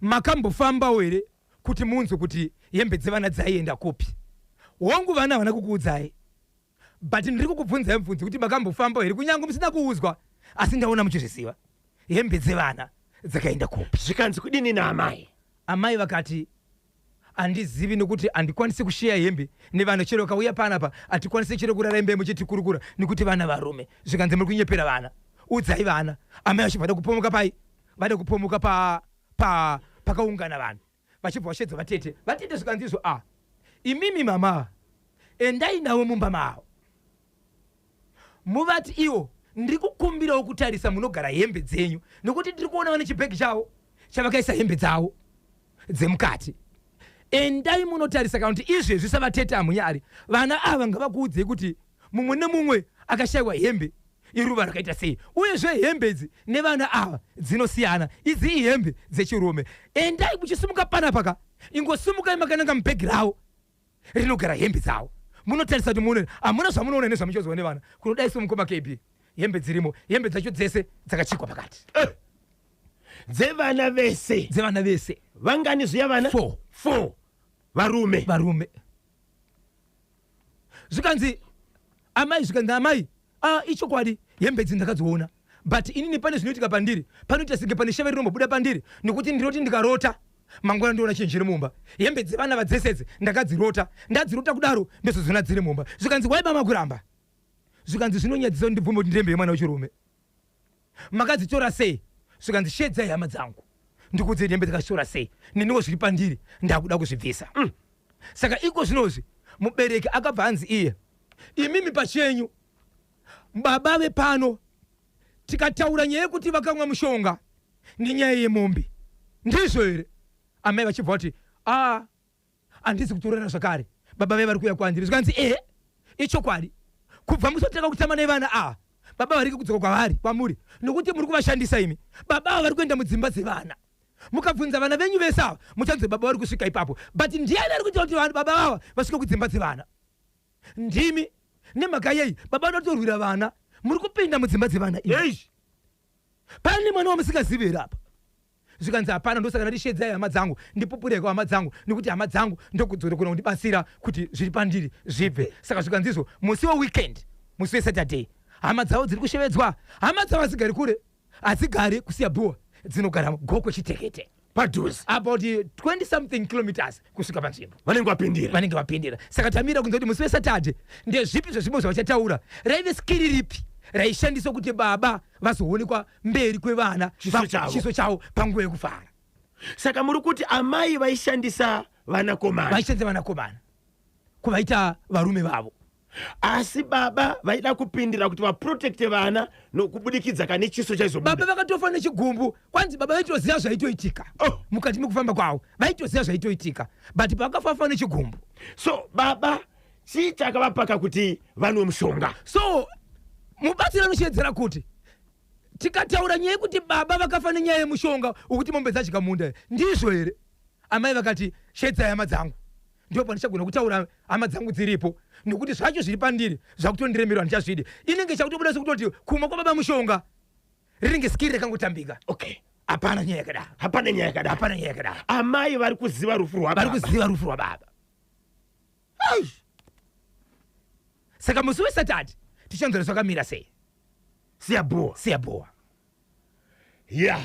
makambofambawo here kuti munzwe kuti hembe dzevana dzaienda kupi? Hongu, vana havana kukuudzai, but ndiri kukubvunzai mubvunzo kuti makambofambawo here, kunyange musina kuudzwa, asi ndaona muchizviziva, hembe dzevana dzakaenda kupi? Zvikanzi kudini naamai? Amai vakati, handizivi, nekuti handikwanisi kushiya hembe nevana. Chero kauya panapa, hatikwanisi chero kurara hembe muchitikurukura, nekuti vana varume. Zvikanzi, muri kunyepera vana, udzai vana. Amai vachibva vada kupomuka pai, vada kupomuka pa pa pakaungana vanhu, vachibva vashedza vatete. Vatete zvikanzi izvo, a imimi mama, endai navo mumba mavo, muvati iwo, ndiri kukumbirawo kutarisa munogara hembe dzenyu, nekuti ndiri kuona vane chibhegi chavo chavakaisa hembe dzavo dzemukati. Endai munotarisa, kana kuti izvezvi savatete hamunyari, vana ava ngavakuudzei kuti mumwe nemumwe akashayiwa hembe iruva rakaita sei. Uyezve hembe idzi nevana ava dzinosiyana, idzi ihembe dzechirume. Endai muchisimuka panapa ka, ingosimukai makananga mubhegi ravo rinogara hembe dzavo, munotarisa kuti muone hamuna zvamunoona nezvamuchozwa nevana. Kunodai somukoma KB, hembe dzirimo, hembe dzacho dzese dzakachikwa pakati. Dzevana vese? Dzevana vese. Vangani zviya vana? Four. Four varume? Varume. Zvikanzi amai, zvikanzi amai, ah, ichokwadi, hembe idzi ndakadziona, but inini pane zvinoitika pandiri, panoita senge pane shave rinombobuda pandiri, nekuti ndinoti ndikarota, mangwana ndoona chinhu chiri mumba. Hembe dzevana vadzesedze ndakadzirota, ndadzirota kudaro ndozodziona dziri mumba. Zvikanzi, waibama kuramba? Zvikanzi, zvinonyadzisa kuti ndibvume kuti ndihembe yemwana wechirume, makadzitora sei? Zvikanzi, shedzai hama dzangu, ndikuudzei hembe dzakazitora sei, neniwo zviri pandiri, ndakuda kuzvibvisa. Saka iko zvinozvi mubereki akabva anzi iye, imimi pachenyu baba vepano, tikataura nyaya yekuti vakamwa mushonga nenyaya yemombe, ndizvo here? Amai vachibva vati, a handisi kutorera zvakare, baba vai vari kuuya kwandiri. Zvikanzi, ehe, ichokwadi, kubva musotanga kutamba nevana ava, baba variki kudzoka kwavari, kwamuri, nokuti muri kuvashandisa imi. Baba ava vari kuenda mudzimba dzevana. Mukabvunza vana venyu vese ava, muchanzi baba vari kusvika ipapo. But ndiani ari kuita kuti baba vava vasvike kudzimba dzevana? Ndimi. Nemhaka yei? Baba vanoda kutorwira vana, muri kupinda mudzimba dzevana imi. Eish. Pane mwana wamusingazivi here apa? Zvikanzi, hapana. Ndosaka ndati hama dzangu, ndipupureko hama dzangu, nekuti hama dzangu ndokudzorokona kundibatsira kuti zviri pandiri zvibve. Saka zvikanzi izvo, musi weweekend, musi weSaturday, hama dzavo dziri kushevedzwa. Hama dzavo hadzigari kure, hadzigari kuSiyabuwa, dzinogara Gokwe Chitekete. Padhuze. About 20 something kilometers kusvika panzvimbo. Vanenge vapindira. Vanenge vapindira. Saka tamira kunze kuti musi weSaturday ndezvipi zvezvimwe zvavachataura, raive skiri ripi raishandiswa kuti baba vazoonekwa mberi kwevana. Chiso chavo. Chiso chavo panguva yekufara. Saka muri kuti amai vaishandisa vanakomana? Vaishandisa vanakomana kuvaita varume vavo. Asi baba vaida kupindira kuti vaprotecte vana nokubudikidza kane chiso chaizobuda. Baba vakatofa nechigumbu. Kwanzi baba vaitoziva zvaitoitika. Oh. Mukati mekufamba kwavo vaitoziva zvaitoitika, but pavakafafa nechigumbu. So baba chii chakavapaka kuti vanwe mushonga? So mubatsiri anoshedzera kuti tikataura nyaya yekuti baba vakafa nenyaya yemushonga wekuti mombe dzadya munda, ndizvo here? Amai vakati, shedzai hama dzangu, ndipo pandichagona kutaura hama dzangu dziripo, nekuti zvacho zviri pandiri zvakutondiremerwa, handichazvidi. Inenge chakutobuda sekutoti kumwa kwababa mushonga rinenge skiri rakangotambika. Hapana nyaya yakadaro. Hapana nyaya yakadaro. Hapana nyaya yakadaro. Amai vari kuziva rufu vari rwababa. Kuziva rufu rwababa. Saka musi weSaturday tichanzwa zvakamira sei. Siyabuwa. Siyabuwa. Ya,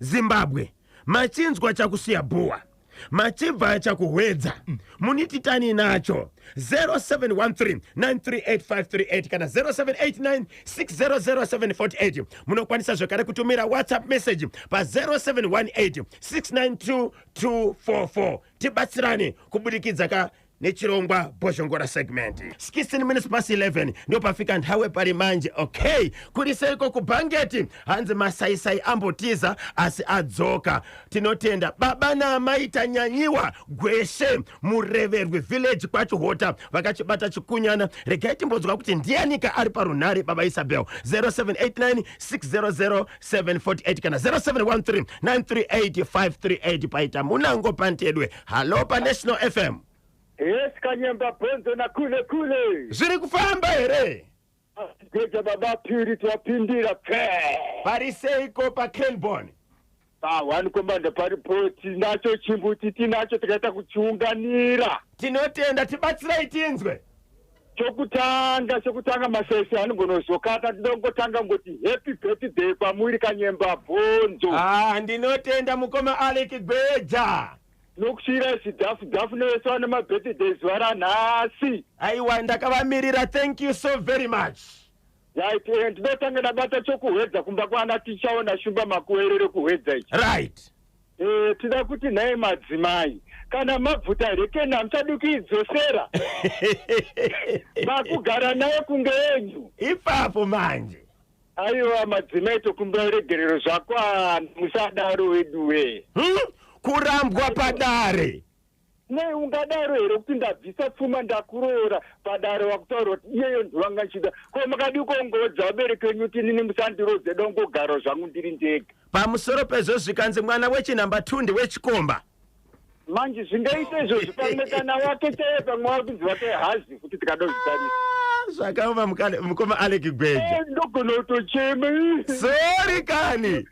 Zimbabwe, machinzwa chakuSiyabuwa, machibva chakuhwedza, munititani nacho 0713 938538 kana 0789 600748. Munokwanisa zvekare kutumira WhatsApp message pa0718 692 244. Tibatsirane kubudikidza ka. Nechirongwa Bhozhongora segment, 16 minutes past 11, ndopafika nthawe pari manje. Okay, kuri seiko kuBhangeti? Hanzi masaisai ambotiza asi adzoka. Tinotenda baba naamai Tanyanyiwa Gweshe, Mureverwi village, kwaChihota, vakachibata chikunyana. Regai timbonzwa kuti ndianika ari parunhare. Baba Isabel, 0789 600 748 kana 0713 938 538. Paita munango pantedwe. Halo, paNational FM. Yes, Kanyemba Bhonzo nakule kule. Zviri kufamba here? Gweja baba Purity wapindira pfe. Pari seiko paCranborne? Pa1 komanda paripo, tinacho chimbuti, tinacho, tikaita kuchiunganira. Tinotenda, tibatsirai tinzwe. Chokutanga masese anongonozokata, ndongotanga ngoti happy birthday kwamuri, Kanyemba Bhonzo. Ah, ndinotenda mukoma Alec Gweja. Nokusiyira zvidhafu dhafu nevese vane mabirthday zuva ranhasi. Aiwa, ndakavamirira. Thank you so very much. Right, ndinotanga ndabata chokuhwedza kumba kwana Tichaona Shumba Makuwerere kuHwedza ichi. Tida kuti nhai madzimai, kana mabvuta rekeni, hamuchadi kuidzosera, makugara naye kunge yenyu. Ipapo manje. Aiwa madzimai, tokumbira regerero, zvakwana, musadaro weduwe. Kurambwa padare. Nei ungadaro here kuti ndabvisa pfuma, ndakuroora, padare wakutaura kuti iyeyo ndiwanga nchida? Ko makadi kuongorodza vabereki venyu kuti inini musandirodze, dongogara zvangu ndiri ndega? Pamusoro pezvo zvikanzi mwana wechinhamba 2 ndewechikomba. Manje zvingaita izvozvo pamwe kana wake chaiye, pamwe wakunzi wake hazi kuti tikadozvitarisa. Ah, zvakaoma, mukoma Alec Gweja. Ndogona kutochema. Sorry kani.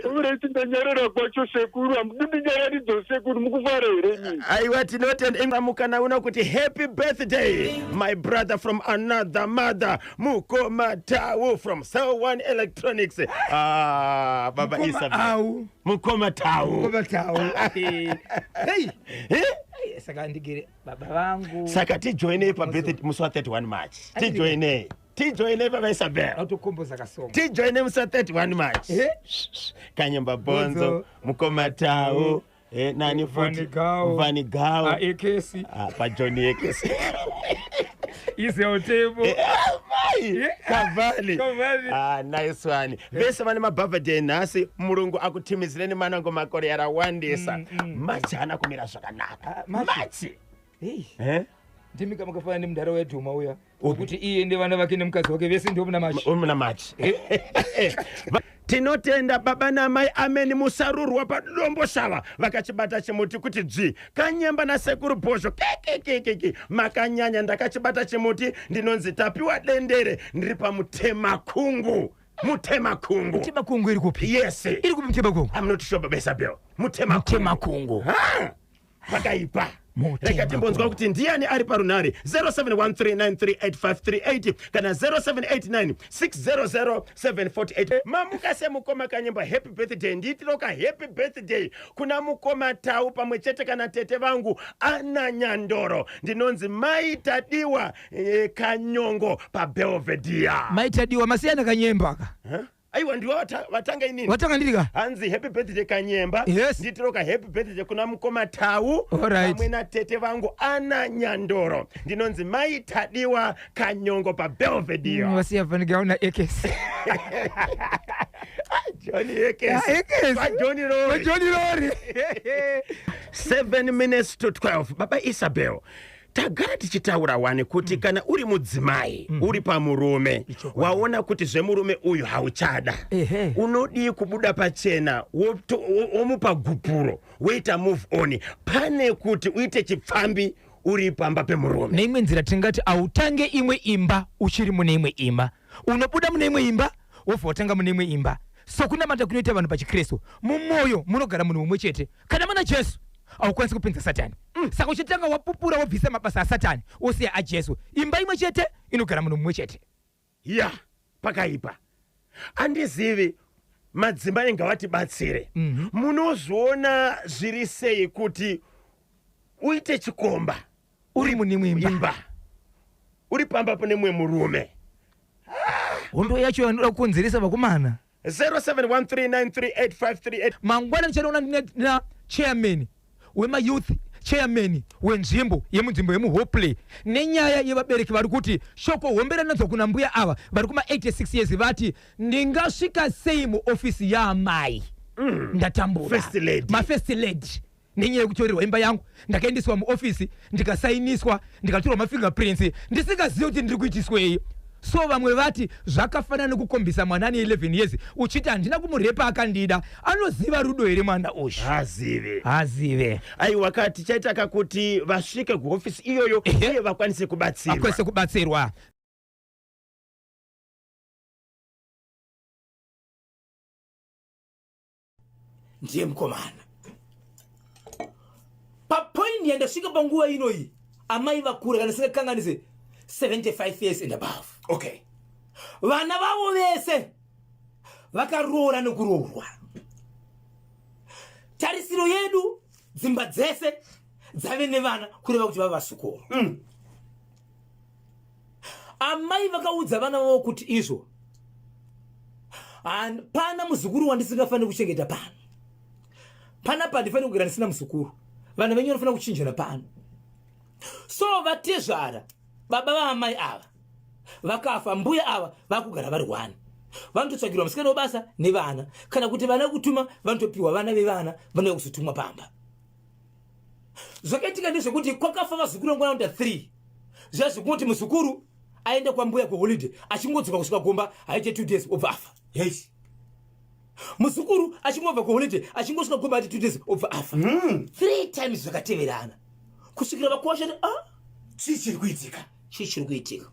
Ureti ndanyarara kwacho sekuru, hamudindinyararidzo sekuru, mukufara here nyini? Aiwa, tinotenda mukana uno kuti happy birthday, my brother from another mother, mukoma Tau from Cell One Electronics. Ah, baba Mukoma Isabel. Au. Mukoma Tau. Mukoma Tau. Hey. Eh? Hey, saka ndigere baba vangu. Saka tijoinei pabirthday musi wa31 March, tijoinei, tijoinei, baba Isabel. Autokomboza kasongo. Tijoine musi wa31 March. Eh? Kanyemba Bonzo, Bonzo. mukoma Tau, nani futi? Vanigao. Vanigao. Aekesi. Ah, paJohn Ekesi. Iseutemo. Mai Kavali. Kavali. Ah, nice one. Vese vane mabirthday nhasi, Mulungu akutimizireni manango makore arawandisa. Machi haana kumira zvakanaka. Ah, Machi. Machi. Hey. Eh? Ndimi kamakafanana nemundaraunda yedhuma uya wekuti iye nevana vake nemukadzi wake vese ndiwo muna Machi. Muna Machi. Tinotenda baba namai Ameni Musarurwa paDombo Shava, vakachibata chimuti kuti dzvi. Kanyemba nasekuru Bhozho, kekekekeke, makanyanya, ndakachibata chimuti. Ndinonzi Tapiwa Dendere, ndiri paMutemakungu, Mutemakungu. Mutemakungu iri kupi? Yes. Iri kupi Mutemakungu? I'm not sure, baba Isabel. Mutemakungu. Mutemakungu. Ha! Pakaipa. Mutema Rega timbonzwa kungu. kuti ndiani ari parunhare, 0713938538 kana 0789 600 748. Mamuka semukoma Kanyemba, happy birthday. Ndiitiroka happy birthday kuna mukoma Tau pamwe chete kana tete vangu Ana Nyandoro. Ndinonzi Mai Tadiwa Kanyongo paBelvedia. Maitadiwa masiyana Kanyemba ka. Huh? Aiwa, ndiwo vatanga inini. Watanga ndiri ka. Hanzi happy birthday Kanyemba. Nditiroka happy birthday kuna mukoma Tau pamwe natete vangu Ana Nyandoro. Ndinonzi Mai Tadiwa Kanyongo paBelvedia. Vasiya Vanigao naEkesi. Johnny Ekes. Ekesi. Johnny Rory. Johnny Rory. 7 minutes to 12. Baba Isabel, tagara tichitaura wani kuti kana uri mudzimai uri pamurume, waona kuti zvemurume uyu hauchada, unodii kubuda pachena, womupa gupuro, woita move on, pane kuti uite chipfambi uri pamba pemurume? Neimwe nzira tingati autange imwe imba uchiri mune imwe imba. Unobuda mune imwe imba, wobva watanga mune imwe imba. Sokunamata kunoita vanhu pachikristu, mumwoyo munogara munhu mumwe chete. Kana mana Jesu, haukwanisi kupinza Satani. Saka uchitanga wapupura, wobvisa mabasa aSatani, wosiya aJesu. Imba imwe chete inogara munhu mumwe chete. Ya, pakaipa. Andizivi, madzimai ngavatibatsire. Munozviona zviri sei kuti uite chikomba uri mune imwe imba, imba uri pamba pane mumwe murume? Hondo yacho yanoda kukonzeresa vakomana. 0713938538. Mangwana ndichatoona ndina chairman. wemayouth chairman wenzvimbo yemunzvimbo yemuHopley nenyaya yevabereki vari kuti shoko hombe rananzwa kuna mbuya ava vari kuma 86 years, vati ndingasvika sei muofisi yaamai? Ndatambura. First lady. Mafirst lady, nenyaya yekutorerwa imba yangu. Ndakaendeswa muofisi, ndikasainiswa, ndikatorwa mafingerprints ndisingazivi kuti ndiri kuitiswei. So vamwe vati zvakafanana nekukombisa mwana ane 11 years uchiti handina kumurepa, akandida. Anoziva rudo here mwana uyu? Hazive. Hazive. Aiwa ka, tichaita kakuti vasvike kuhofisi iyoyo uye vakwanise kubatsirwa. Akwanise kubatsirwa. Ndiye mukomana papoint yandasvika panguva inoyi, amai vakura, kana singakanganise 75 years and above. Vana vavo vese vakaroora nekuroorwa. Tarisiro yedu, dzimba dzese dzave nevana, kureva kuti vava vasukuru. Amai vakaudza vana vavo kuti izvo pana muzukuru wandisingafaniri kuchengeta pano, panapa handifaniri kugara ndisina muzukuru. Vana venyu vanofanira kuchinjana pano. So vatezvara, baba vaamai ava vakafa, mbuya ava vakugara vari one. Vanototsvagirwa musikana webasa nevana, kana kuti vana kutuma, vanotopiwa vana vevana vanouya kuzotumwa pamba. Zvakaitika ndezvekuti kwakafa vazukuru vangu vanoita 3. Zviya zvekungoti muzukuru aende kwambuya kuholiday, achingodzoka kusvika kumba haite 2 days obva afa. Yes. Muzukuru achingobva kuholiday, achingosvika kumba ati 2 days obva afa. Three times zvakateverana kusvikira vakuwasha ti, ah. Chii chiri kuitika? Chii chiri kuitika?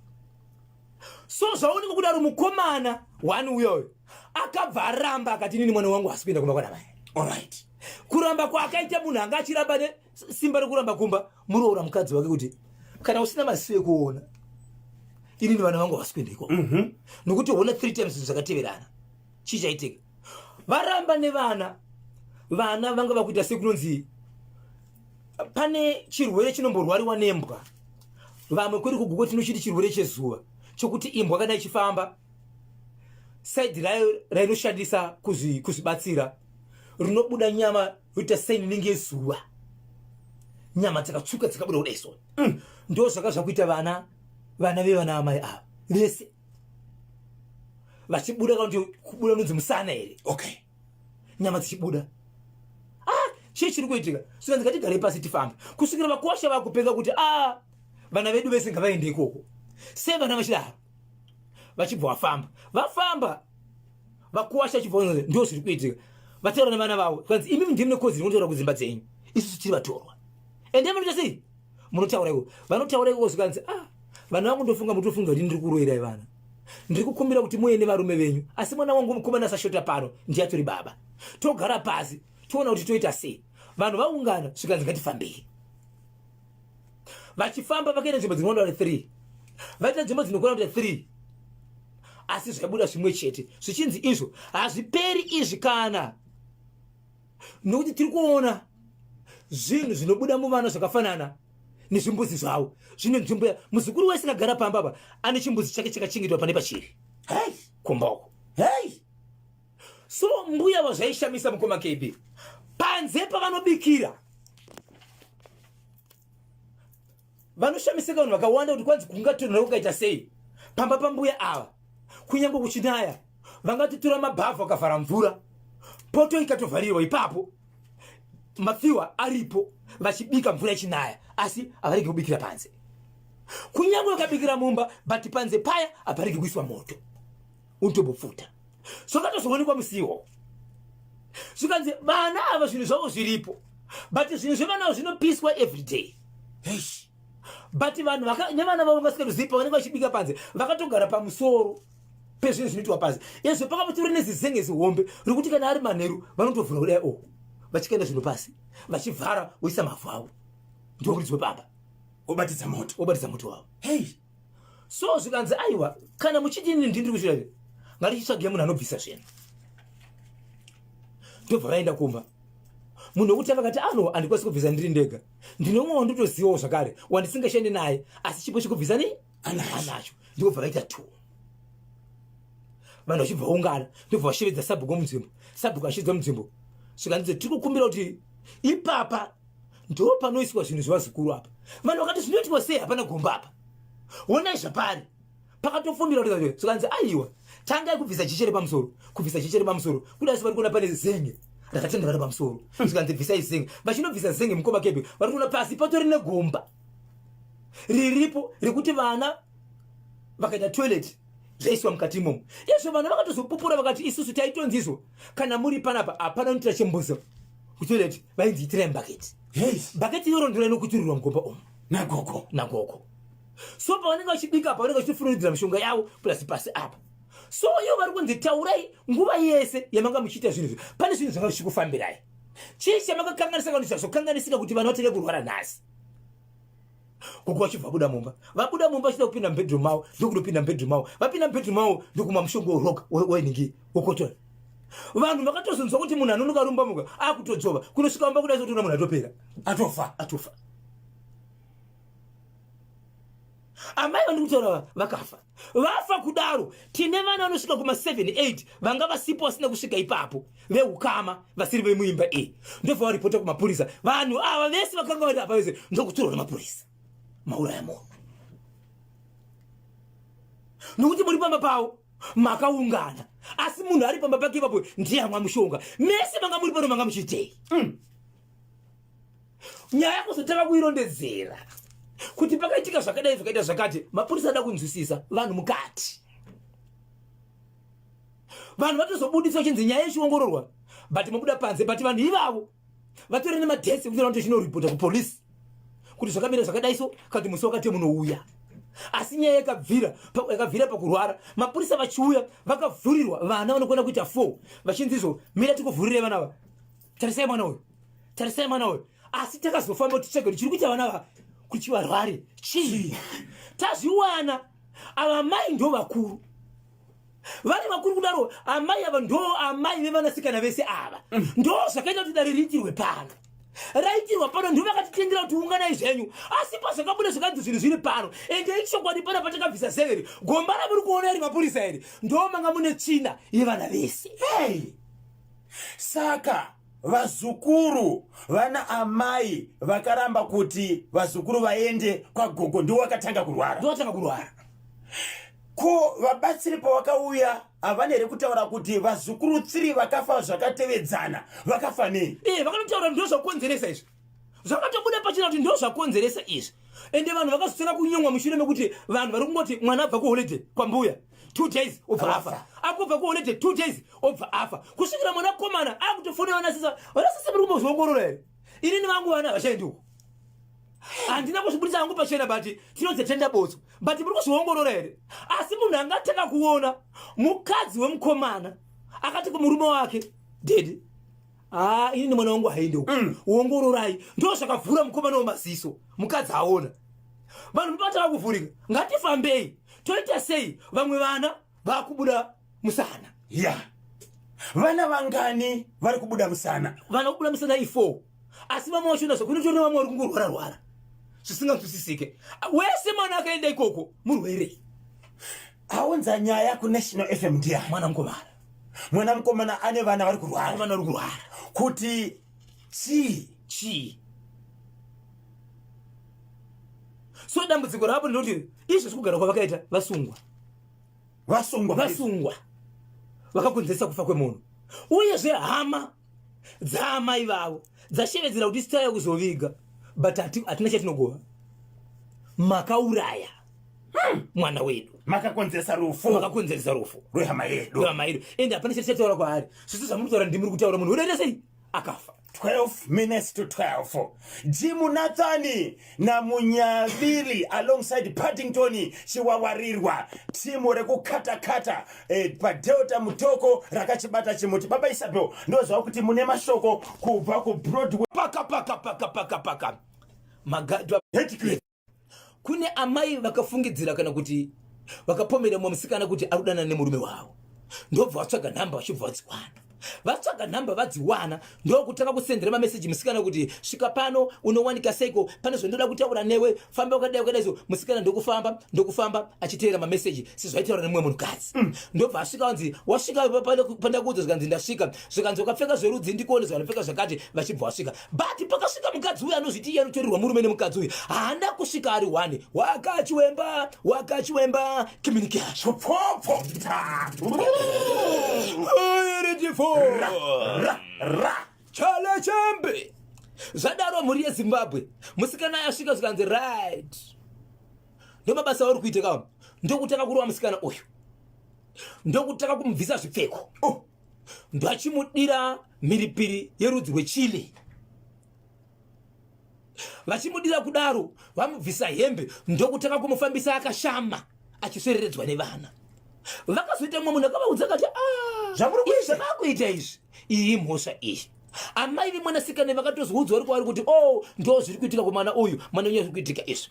So zvaoneka kudaro, mukomana one uyoyo akabva aramba, akati inini mwana wangu hasi kuenda kumba kwana mai. Kuramba kwaakaita, munhu anga achiramba nesimba rekuramba kumba, muroora mukadzi wake kuti kana usina maziso ekuona, inini vana vangu havasi kuenda ikoko, nokuti hona three times zvinhu zvakateverana. Chii chaitika? Varamba nevana, vana vanga vakuita sekunonzi pane chirwere chinomborwariwa nembwa. Vamwe kweri kuGokwe tinochiti chirwere chezuva, chokuti imbwa kana ichifamba, side rayo rainoshandisa kuzvibatsira rinobuda nyama yoita saini inenge yezuva, nyama dzakatsvuka dzikabuda kudai. So ndo zvaka zvakuita vana, vana vevana amai ava vese vachibuda, kana kuti kubuda unonzi musana here? Nyama dzichibuda. Ah, chii chiri kuitika? Saka ndikatigarei pasi tifambe kusvikira vakwasha vakupenga kuti a vana vedu vese ngavaende ikoko. Sei vana vachidaro? Vachibva vafamba, vafamba, vakuwasha chibva ndo zviri kuitika. Vataura nevana vavo, kanzi imi ndimi nekodzero munotaura kudzimba dzenyu, isusu tiri vatorwa. Ende munoita sei? Munotaura iko, vanotaura ikoko. Zvikanzi, ah, vana vangu, ndofunga mutofunga kuti ndiri kuroyerai vana. Ndiri kukumbira kuti muye nevarume venyu, asi mwana wangu mukomana asashota pano, ndiye atori baba. Togara pasi toona kuti toita sei. Vanhu vaungana, zvikanzi ngatifambei. Vachifamba vakaenda nzvimbo dzinokwana kuti 3, vaita nzvimbo dzinokwana kuti 3, asi zvaibuda zvimwe chete, zvichinzi izvo hazviperi izvi kana nokuti tiri kuona zvinhu zvinobuda muvana zvakafanana nezvimbuzi zvavo zvine nzvimbo. Muzukuru wese akagara pamba apa ane chimbuzi chake chakachengetwa pane pachiri kumba uko. So mbuya vazvaishamisa, mukoma KB, panze pavanobikira vanoshamisika vanhu vakawanda kuti kwanzi kungatonhora kukaita sei pamba pambuya ava. Kunyange kuchinaya, vangatotora mabhavhu akavhara mvura, poto ikatovharirwa ipapo, mafiwa aripo, vachibika mvura ichinaya, asi havaregi kubikira panze. Kunyange vakabikira mumba, but panze paya haparegi kuiswa moto unotombopfuta. Zvakatozoonekwa musiwo, zvikanzi vana ava zvinhu zvavo zviripo, but zvinhu zvevana avo zvinopiswa everyday. Eish. But vanhu nevana vavo vasingazivi pavanenge vachibika panze, vakatogara pamusoro pezvinhu zvinoitwa panze izvo. Pakapotori nezizenge zihombe rekuti kana ari manheru vanotovhura kudai o vachikaenda zvinhu pasi, vachivhara, voisa mavhu avo, ndokuridzwe pamba. Wobatidza moto. Wobatidza moto wavo. So zvikanzi aiwa, kana muchiti ini ndiri kuchira, ngatichitsvage munhu anobvisa zvinhu. Ndobva vaenda kumba. Munhu wekuti vakati ano handikwanisi kubvisa ndiri ndega, ndine umwe wandotozivawo zvakare wandisingashandi naye, asi chipo chekubvisa ni Anacho. Anacho. Ndobva vaita two, vanhu vachibva vaungana, ndobva vashevedza sabhuku wemunzvimbo. Sabhuku ashevedza munzvimbo, zvikanzi tiri kukumbira kuti ipapa Ndo panoiswa zvinhu zvevazukuru apa. Vanhu vakati zvinoitwa sei, hapana gomba apa. Honai zvapari pakatofumbira kuti zvikanzi aiwa, tangai kubvisa jecha repamusoro, kubvisa jecha repamusoro. Kudai vari kuona pane zenge rakatendevara pamusoro, zvikanzi bvisai zenge. Vachinobvisa zenge, mukoma Kebe, vari kuona pasi patori negomba riripo rekuti vana vakaita toilet zvaiswa mukati imomo. Izvo vana vakatozopupura vakati isusu taitonzizvo kana muri panapa hapana unoitira chembuzo kutoilet, vainzi itirai mubhaketi. Bhaketi iroro ndiro inokuturirwa mugomba umu nagogo. Nagogo. So pavanenge vachibika apa, vanenge vachitofunudzira mishonga yavo plus pasi apa. So ivo vari kunzi taurai nguva yese yamanga muchiita zvinhu izvi, pane zvinhu zvanga zvichikufambirai. Chii chamakakanganisa kana zvazokanganisika kuti vana vatenge kurwara nhasi? Gogo vachibva vabuda mumba, vabuda mumba vachida kupinda mubedroom mavo, ndokutopinda mubedroom mavo. Vapinda mubedroom mavo ndokumwa mushonga weroga weningi wokotora. Vanhu vakatozonzwa kuti munhu anonoka rumba muka akutodzova kunosvika mumba kudai, sotoona munhu atopera. Atofa. Atofa. Amai vandiri kutaura vakafa. Vafa kudaro, tine vana vanosvika kuma 7 8 vanga vasipo, vasina kusvika ipapo, veukama vasiri vemuimba iyi. Ndobva varipota kumapurisa. Vanhu ava vese vakanga vari apa vese ndokutorwa nemapurisa. Mauraya munhu nokuti muri pamba pavo makaungana, asi munhu ari pamba pake ipapo ndiye amwa mushonga. Mese manga muri pano manga muchiitei? Nyaya kuzotanga kuirondedzera kuti pakaitika zvakadai, zvakaita zvakati, mapurisa ada kunzwisisa vanhu mukati. Vanhu vatozobudiswa chinzi nyaya ichiongororwa, but mabuda panze, but vanhu ivavo vatori nemadhesi ekuti vanotochinoripota kupolisi kuti zvakamira zvakadai. So kati musi wakati munouya, asi nyaya yakabvira pakurwara. Mapurisa vachiuya vakavhurirwa vana vanokwana kuita 4, vachinzi izvo mira tikuvhurirei vana ava, tarisai mwana uyu, tarisai mwana uyu. Asi takazofamba kuti titsvage kuti chiri kuita vana ava kuti varware chii. Tazviwana, ava mai ndo vakuru, vari vakuru kudaro. Amai ava ndo amai vevanasikana vese ava. Ndo zvakaita kuti dare riitirwe pano, raitirwa pano. Ndo vakatitendera kuti unganai zvenyu, asi pazvakabuda zvakanzi zvinhu zviri pano. Ende ichokwadi, pana patakabvisa zeveri gomba ramuri kuona iri, mapurisa iri ndo manga mune tsvina yevana vese. Hey. Saka vazukuru vana amai vakaramba kuti vazukuru vaende kwagogo ndiwo vakatanga kurwara? Ndo vatanga kurwara. Ko vabatsiri pavakauya havana here kutaura kuti vazukuru 3 vakafa zvakatevedzana vakafa nei? E, vakatotaura ndo zvakonzeresa izvi. Zvakatobuda pachena kuti ndo zvakonzeresa izvi. Ende vanhu vakazotanga kunyongwa mushure mekuti vanhu vari kungoti mwana abva kuholiday kwambuya 2 days obva afa, akubva kuholiday 2 days obva afa, kusvikira mwanakomana akutofonera vanasisa. Vanasisa, muri kumbozviongorora here? Inini vangu vana havachaendi uko. Handina kuzvibudisa hangu pachena, but tinonzi tenda botso, but muri kuzviongorora here? Asi munhu angatanga kuona mukadzi wemukomana akati kumurume wake, "Daddy, haa, inini mwana wangu haendi uko, ongororai." Ndo zvakavhura mukomana wemaziso. Mukadzi aona vanhu vatanga kuvhurika. Ngatifambei, toita sei? Vamwe vana vakubuda musana. Ya, vana vangani vari kubuda musana? Vana kubuda musana i4, asi vamwe vachona zvakunotori nevamwe vari kungorwara rwara zvisinganzwisisike. Wese mwana akaenda ikoko murwere. Aunza nyaya kuNational FM ndiani? Mwana mukomana. Mwana mukomana ane vana vari kurwara. Vana vari kurwara. Kuti chii? Chii? So dambudziko rapo ndinoti izvezvi kugara kwavakaita vasungwa. Vasungwa. Vasungwa vakakonzeresa kufa kwemunhu. Uyezve hama dzaamai vavo dzashevedzera kuti sitaya kuzoviga, but hatina chatinogova, makauraya mwana wedu. Makakonzeresa rufu. Makakonzeresa rufu rwehama yedu. Rwehama yedu. Ende hapana chatichataura kwaari. Zvese zvamuri kutaura, ndimuri kutaura munhu unoita sei akafa. 12 minutes to 12. Jimu Nathani naMunyaviri alongside Paddington Chiwawarirwa, timu rekukatakata paDelta Mutoko rakachibata chimuti. Baba Isabel, ndoziva kuti mune mashoko kubva kuBroadway. Paka paka paka paka paka magadwa. Headcliff. Kune amai vakafungidzira kana kuti vakapomera mumwe musikana kuti ari kudanana nemurume wavo, ndobva vatsvaga nhamba vachibva vadziwana. Vatsvaga nhamba vadziwana, ndokutanga kusendera mameseji musikana kuti svika pano, unowanika seiko, pane zvandoda kutaura newe, famba wakadai wakadai. So musikana ndokufamba ndokufamba achiteera mameseji sezvaitaura nemumwe munhukadzi. Ndobva asvika, wanzi wasvika pandakuudza, zvikanzi ndasvika, zvikanzi wakapfeka zverudzi ndikuone, zvikanopfeka zvakati, vachibva wasvika. But pakasvika mukadzi uyu anozviti iye anotorerwa murume nemukadzi uyu, haana kusvika ari one. Wakachiwemba wakachiwemba communication Pfopfo. Ra ra. Chale chembe. Zvadaro, mhuri yeZimbabwe, musikana asvika, zvikanzi right, ndomabasa auri kuita ka. Ndokutanga kurova musikana uyu, ndokutanga kumubvisa zvipfeko. Oh. Ndachimudira mhiripiri yerudzi rwechili. Vachimudira kudaro, vamubvisa hembe, ndokutanga kumufambisa akashama, achisvereredzwa nevana. Vakazoita mumwe munhu akavaudza akati, "Ah, Zvamuri kuita?" Izvi zvamakuita izvi, iyi imhosva iyi. Amai vemwanasikana vakatozoudzwa vari kwavari kuti, "Oh, ndo zviri kuitika kumwana uyu, mwana wenyu zviri kuitika izvi."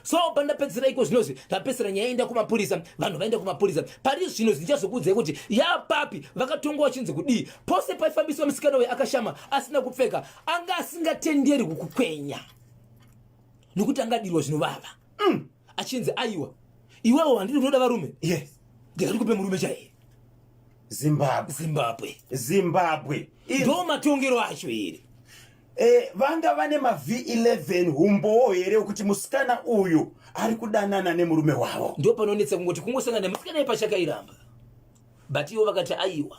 So pandapedzisira iko zvinozvi, ndapedzisira nyaya yaenda kumapurisa, vanhu vaenda kumapurisa. Pari zvino zvindichazokuudzai kuti yapapi, vakatongwa vachinzi kudii. Pose paifambiswa musikana uyu akashama asina kupfeka, anga asingatenderwi kukwenya nokuti angadirwa zvinovava. Achinzi, "Aiwa, iwewo handidi, unoda varume, ndikati kupe murume chaiye." Zimbabwe. Zimbabwe. Zimbabwe. Ndo matongero acho here? Vanga vane maV11 humbowo here wekuti musikana uyu ari kudanana nemurume wavo? Ndo panonetsa, kungoti kungosangana nemusikana yepachakairamba, but ivo vakati, "Aiwa,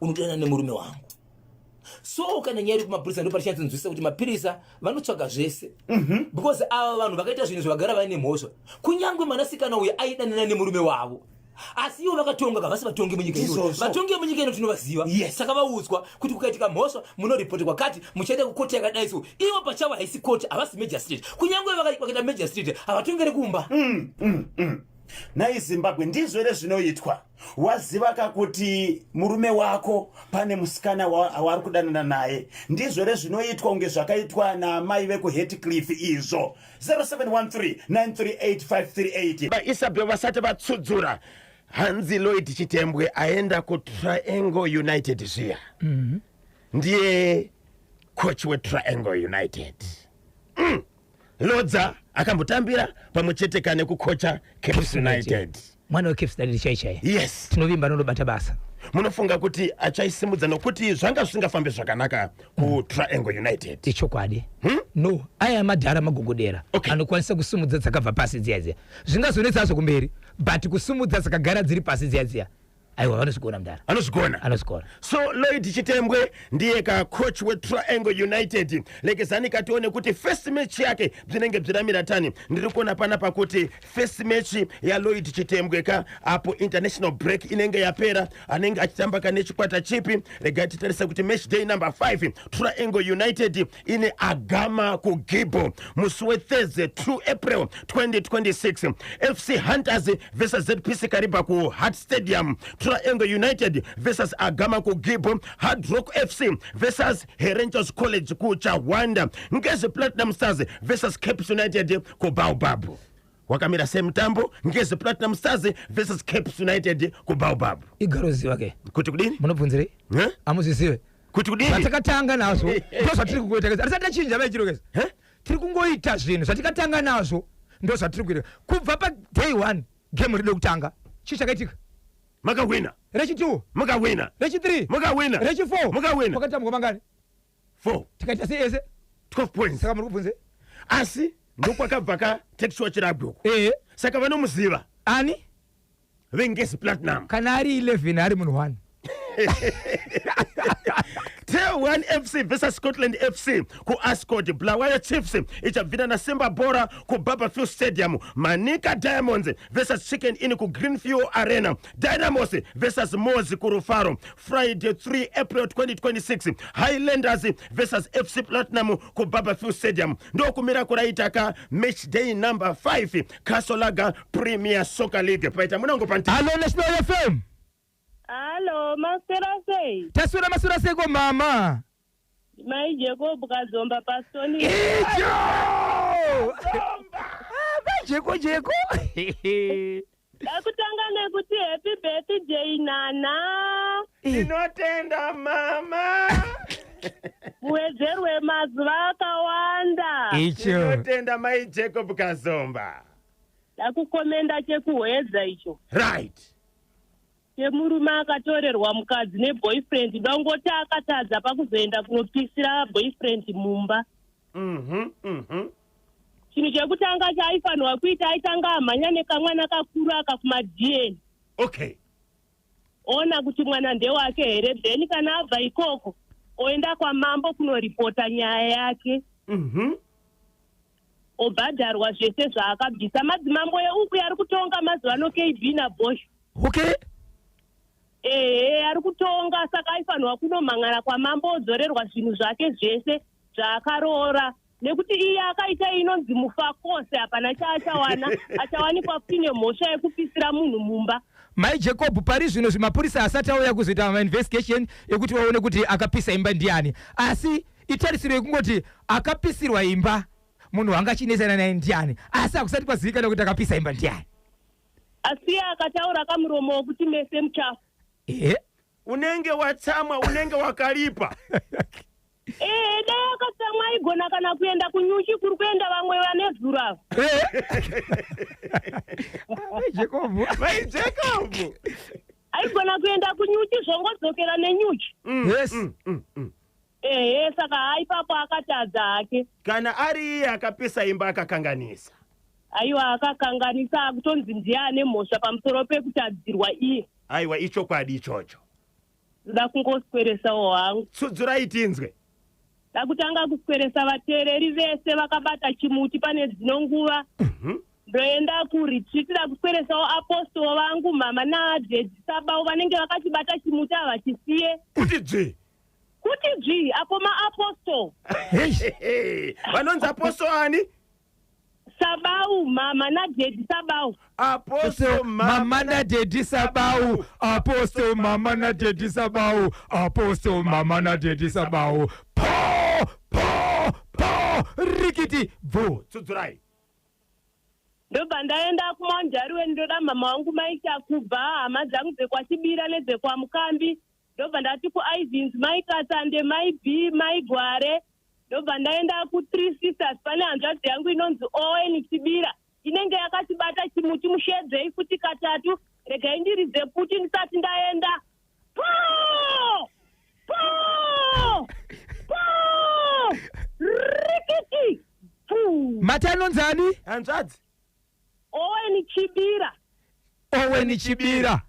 unodanana nemurume wangu." So kana nyaya iri kumapurisa, ndo patichanzonzwisisa kuti mapurisa vanotsvaga zvese, because ava vanhu vakaita zvinhu zvavagara vaine mhosva. Kunyange mwanasikana uyu aidanana nemurume wavo, asi ivo vakatonga, kavasi vatongi munyika ino. Ndizvozvo. Vatongi vemunyika ino tinovaziva. Saka vaudzwa kuti kukaitika mhosva munoripoti kwakati, muchaenda kukoti yakadai. So ivo pachavo haisi koti, havasi magistrate. Kunyange vakaita magistrate, havatongeri kumba. Nai Zimbabwe, ndizvo here zvinoitwa? Waziva kakuti murume wako pane musikana waari kudanana naye, ndizvo here zvinoitwa kunge zvakaitwa naamai vekuHatcliffe izvo? 0713 938 vaIsabel vasati vatsudzura, hanzi Lloyd Chitembwe aenda kuTriangle United zviya. Ndiye coach weTriangle United. Lodza akambotambira pamwe chete kane kukocha Caps United. Mwana weCaps United chai chai. Yes. Tinovimba anondobata basa. Munofunga kuti achaisimudza, nokuti zvanga zvisingafambi zvakanaka kuTriangle United? Ichokwadi. No, aya madhara magogodera anokwanisa kusimudza dzakabva pasi dziya dziya. Zvingazonetsa hazvo kumberi, but kusimudza dzakagara dziri pasi dziya dziya, aiwa, vanozvigona mudhara. Anozvigona. Anozvigona. So Lloyd Chitembwe ndiye kacoach weTriangle United. Lekezani katione kuti first match yake bzinenge bziramira tani. Ndiri kuona panapa kuti first match yaLloyd Chitembwe ka, apo international break inenge yapera, anenge achitamba kane chikwata chipi? Regai titarise kuti match day number 5, Triangle United ine Agama kuGibbo musi weThursday 2 April 2026. FC Hunters versus ZPC Kariba kuHeart Stadium. Triangle United versus Agama kuGibbo. Hard Rock FC versus Herentals College kuChawanda. Ngezi Platinum Stars versus Caps United kuBaobab. Wakamira semutambo Ngezi Platinum Stars versus Caps United kuBaobab? Igaroziva ke. Kuti kudini? Munobvunzirei? Eh? Amuzvizive. Kuti kudini? Zvatakatanga nazvo ndo zvatiri kungoita kezi, hatisati tachinja vaichiro kezi. Eh? Tiri kungoita zvinhu zvatikatanga nazvo, ndo zvatiri kuita kubva paday one. Game ride kutanga, chii chakaitika? Makahwina. Rechi2. Mukahwina. Rechi3. Mukahwina. Rechi4. Mukahwina. Pakatambwa mangani? 4. Tikaita seese. 12 points. Saka muri kubvunze? Asi ndokwakabva ka Takesure Chiragwi uko. Ehe. Saka vanomuziva. Ani? VeNgezi Platinum. Kana ari 11, ari munhu 1. Tel1 FC versus Scotland FC kuAscot. Bulawayo Chiefs ichabvira naSimba Bhora kuBarbourfields Stadium. Manica Diamonds versus Chicken Inn kuGreenfuel Arena. Dynamos versus MWOS kuRufaro. Friday 3 April 2026, Highlanders versus FC Platinum kuBarbourfields Stadium. Ndokumira kuraita ka match day number 5, Castle Lager Premier Soccer League. Paita munango panti. Hallo, National FM. Halo, maswera sei? Taswera, maswera seiko mama? Mai Jacob Kazomba pastoni. Icho jeko jeko. Dakutanga. nekuti happy birthday nana. Tinotenda mama. Muwedzerwe mazuva akawanda. Icho. Tinotenda mai Jacob Kazomba. Ndakukomenda chekuhwedza icho. Right. Chemurume akatorerwa mukadzi neboyfriend, dongoti akatadza pakuzoenda kunopisira boyfriend mumba. Chinhu chekutanga chaaifanirwa kuita, aitanga amhanya nekamwana kakuru aka kumaDNA. Ona kuti mwana ndewake here, then kana abva ikoko oenda kwamambo kunoripota nyaya yake. Obhadharwa zvese zvaakabvisa. Madzimambo euku ari kutonga mazuva ano, KB naBosh. Ehe, ari kutonga, saka aifanirwa kunomhan'ara kwamambo, odzorerwa zvinhu zvake zvese zvaakaroora, nekuti iye akaita inonzi mufakose, hapana chaachawana, achawanikwa futi nemhosva yekupisira munhu mumba. Mai Jacob, pari zvino zvimapurisa asati auya kuzoita mainvestigation ekuti vaone kuti akapisa imba ndiani, asi itarisiro yekungoti akapisirwa imba munhu wanga achinesana naye ndiani, asi hakusati kwazivikanwa kuti akapisa imba ndiani. Asi iye akataura kamuromo wekuti mese muchafu. Ehe. Unenge watsamwa, unenge wakaripa. Ehe, dai akatsamwa aigona kana kuenda kunyuchi kuri kuenda vamwe vane zuro ava. Mai Jacob. Mai Jacob. Aigona kuenda kunyuchi, zvongodzokera nenyuchi. Ehe, saka haipapo akatadza hake. Kana ari iye akapisa imba, akakanganisa. Aiwa, akakanganisa, akutonzi ndiye ane mhosva pamusoro pekutadzirwa iye. Aiwa, ichokwadi ichocho. Ndoda kungosweresawo hangu. Tsudzurai tinzwe. Ndakutanga kusweresa vateereri vese vakabata chimuti pane dzino nguva. Ndoenda kuretreat, ndakusweresawo apostol vangu, mama nadaddy Sabau, vanenge vakachibata chimuti, havachisiye. Kuti dzvi. Kuti dzvi apo maapostol. Hey. Vanonzi apostle ani? Sabau, mama nadaddy Sabau. Apostle mama nadaddy Sabau, apostle mama nadaddy Sabau, apostle mama nadaddy Sabau, po po po, rikiti bvu. Tsudzurai. Ndobva ndaenda kuMount Darwin, ndoda mama wangu Maita kubva, hama dzangu dzekwaChibira nedzekwaMukambi. Ndobva ndati kuIvins, Mai Katsande, Mai B, Mai Gware. Ndobva ndaenda kuThree Sisters, pane hanzvadzi yangu inonzi Owen Chibira, inenge yakachibata chimuti. Mushedzei futi katatu, regai ndiridze puti ndisati ndaenda. Po po po, rikiti pu. Mati anonzani? Hanzvadzi. Owen Chibira. Owen Chibira.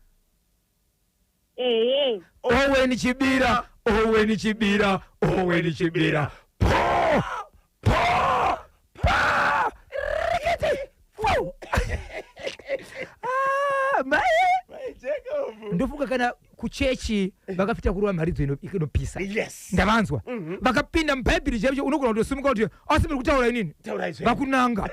Ehe. Owen Chibira, Owen Chibira, Owen Chibira, po po po, rikiti fu. Ah, mai. Mai Jacob. Ndofunga kana kuchechi vakafita kurova mharidzo inopisa. Ndavanzwa vakapinda mubhaibheri chaicho, unogona kutosimuka kuti asi muri kutaura inini. Taurai zvenyu. Vakunanga.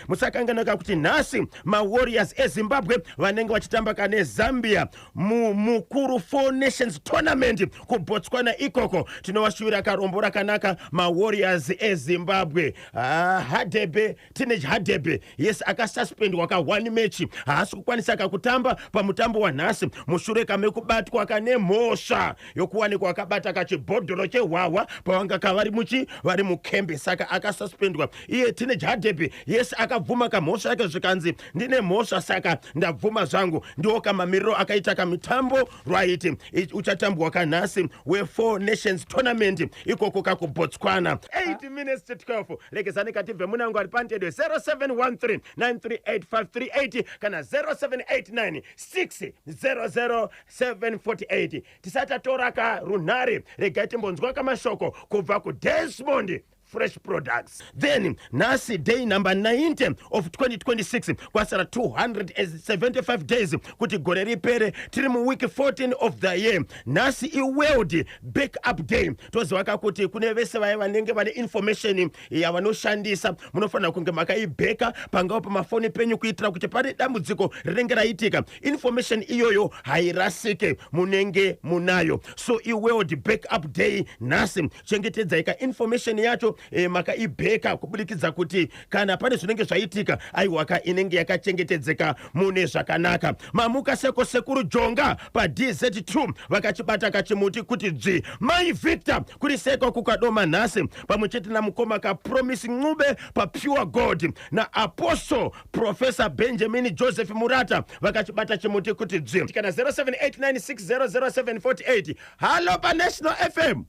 Musakanganaka kuti nhasi maWarriors eZimbabwe vanenge vachitamba kane Zambia mumukuru Four Nations Tournament kuBotswana ikoko. Tinovashuvira karombo rakanaka maWarriors eZimbabwe. Ah, Hadebe, Teenage Hadebe, yes, akasuspendwa ka one match, haasi kukwanisa kakutamba pamutambo wanhasi mushure kamekubatwa kane mhosva yokuwanikwa akabata kachibhodhoro chehwahwa pavanga kavari muchi vari mukembe, saka akasuspendwa iye Teenage Hadebe. Yes, akabvuma kamhosva yake, zvikanzi ndine mhosva, saka ndabvuma zvangu. Ndiwo kamamiriro akaita kamitambo right uchatambwa kanhasi we4 Nations Tournament ikoko kakuBotswana. 8 minutes to 12, lekezani katibve munango ari pantedwe 0713 938538 kana 0789 600 748. Tisati tatora karunhare, regai timbonzwa kamashoko kubva kuDesmond Fresh Products. Then nhasi day number 90 of 2026, kwasara 275 days kuti gore ripere, tiri muweek 14 of the year. Nhasi iWorld Backup Day. Toziva kuti kune vese vaya vanenge vane information yavanoshandisa, munofanira kunge makaibheka pangava pamafoni penyu, kuitira kuti pane dambudziko rinenge raitika, information iyoyo hairasike, munenge munayo. So iWorld Backup Day nhasi, chengetedzai ka information yacho. Makaibheka kubudikidza kuti kana pane zvinenge zvaitika, aiwaka, inenge yakachengetedzeka mune zvakanaka. Mamuka seko sekuru Jonga paDZ2, vakachibata kachimuti kuti dzvi. Mai Victor, kuri seko kukadoma nhasi, pamwe chete namukoma kaPromise Ncube paPure Gold, naApostle Professor Benjamin Joseph Murata, vakachibata chimuti kuti dzvi. Kana 0789600748. Halo paNational FM.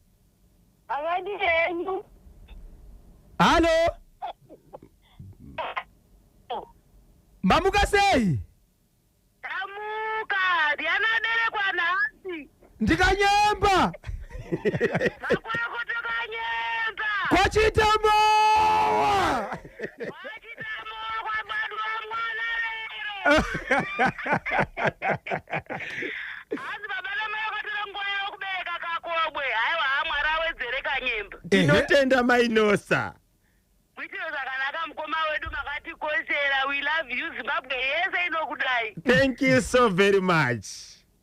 Akadi henyu. Halo, mamuka sei? Tamuka, ndianaberekwa nhasi. Ndikanyemba. Makwako tokanyemba. Kwachitamowa. Wachitamowa, kwabadwa mwana lero. Hanzi baba namai vakatora nguva yavo kubereka kakobwe. Haiwa, hamwari awedzere kanyemba. Tinotenda, Mainosa. Kuitiro zvakanaka, mukoma wedu, makatikoshera. We love you. Zimbabwe yese inokudai. Thank you so very much.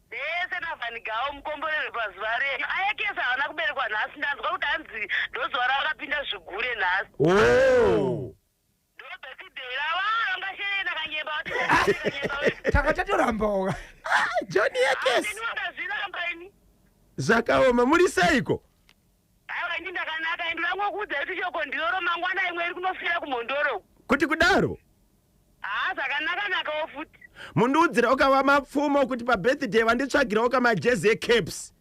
Vese navhanigawo, mukomborerwe pazuva renyu. Ayekesa havana kuberekwa nhasi. Ndanzwa kuti hanzi ndozuva ravakapinda zvigure nhasi. Oh. Ndo birthday ravo. Vangasherena kanyemba, vatikanyemba wedu. Takachatorambawo. John Yekes. Ini wakazviramba ini. Zvakaoma, muri seiko? Aiwa, ini ndakanaka. Indi rangokuudza kuti shoko ndiroro, mangwana imwe iri kunofira kumhondoro. Kuti kudaro? Haa, zvakanaka-nakawo futi. Mundiudzirawo kava mapfumo kuti pabirthday vanditsvagirawo kamajezi eCaps.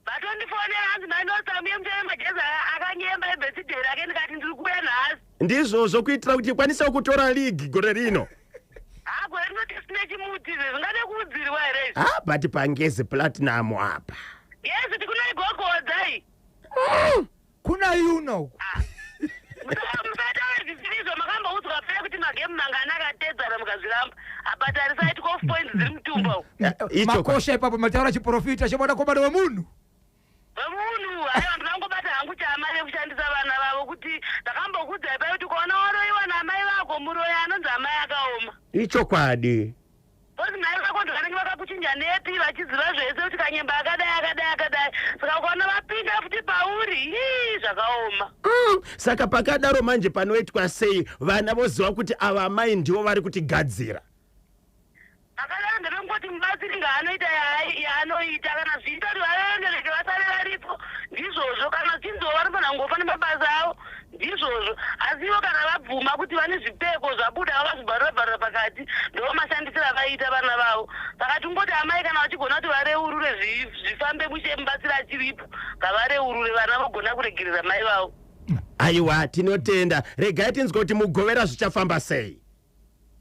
Vatondifonera, hanzi mainosa muye mutore majezi akanyemba ebirthday rake. Ndikati ndiri kuuya nhasi. Ndizvozvo, kuitira kuti ikwanisewo kutora ligi gore rino. Haa, gore rino tisine chimuti izve zvingade kuudzirwa here izvi? Ah, but paNgezi Platinum apa. Yes, tikunoigogodza. Kuna yuna uku. Musataure zvisiri izvo. Makamboudzwa paya kuti magemu mangani akatedzana, mukazviramba. Apa tarisai, 12 points dziri mutumba uku. Icho. Makosha ipapo, mataura chiprofita chemwanakomana wemunhu. Wemunhu. Aiwa, ndinangobata hangu chama nekushandisa vana vavo, kuti ndakambokudzai pai kuti ukaona waroyiwa namai vako, muroyi anonzi amai akaoma. Ichokwadi. Because mai vako ndokanenge vakakuchinja nepi, vachiziva zvese kuti kanyemba akadai, akadai, akadai. Saka ukaona vapinda futi pauri, ii, zvakaoma. Saka pakadaro manje panoitwa sei, vana voziva kuti ava amai ndivo vari kutigadzira? Akadaro ndepekungoti mubatsiri ngaanoita yaanoita. Kana zviita kuti vaendereke, vasare varipo, ndizvozvo. Kana chinziwo vanofanira kungofa nemabasa avo, ndizvozvo. Asi ivo kana vabvuma kuti vane zvipfeko zvabuda, vavazvibvarura bvarura pakati, ndo mashandisiro avaiita vana vavo. Saka tingoti amai kana vachigona kuti vareurure, zvifambe mushe, mubatsiri achiripo, ngavareurure, vana vogona kuregerera mai vavo. Aiwa, tinotenda. Regai tinzwe kuti Mugovera zvichafamba sei.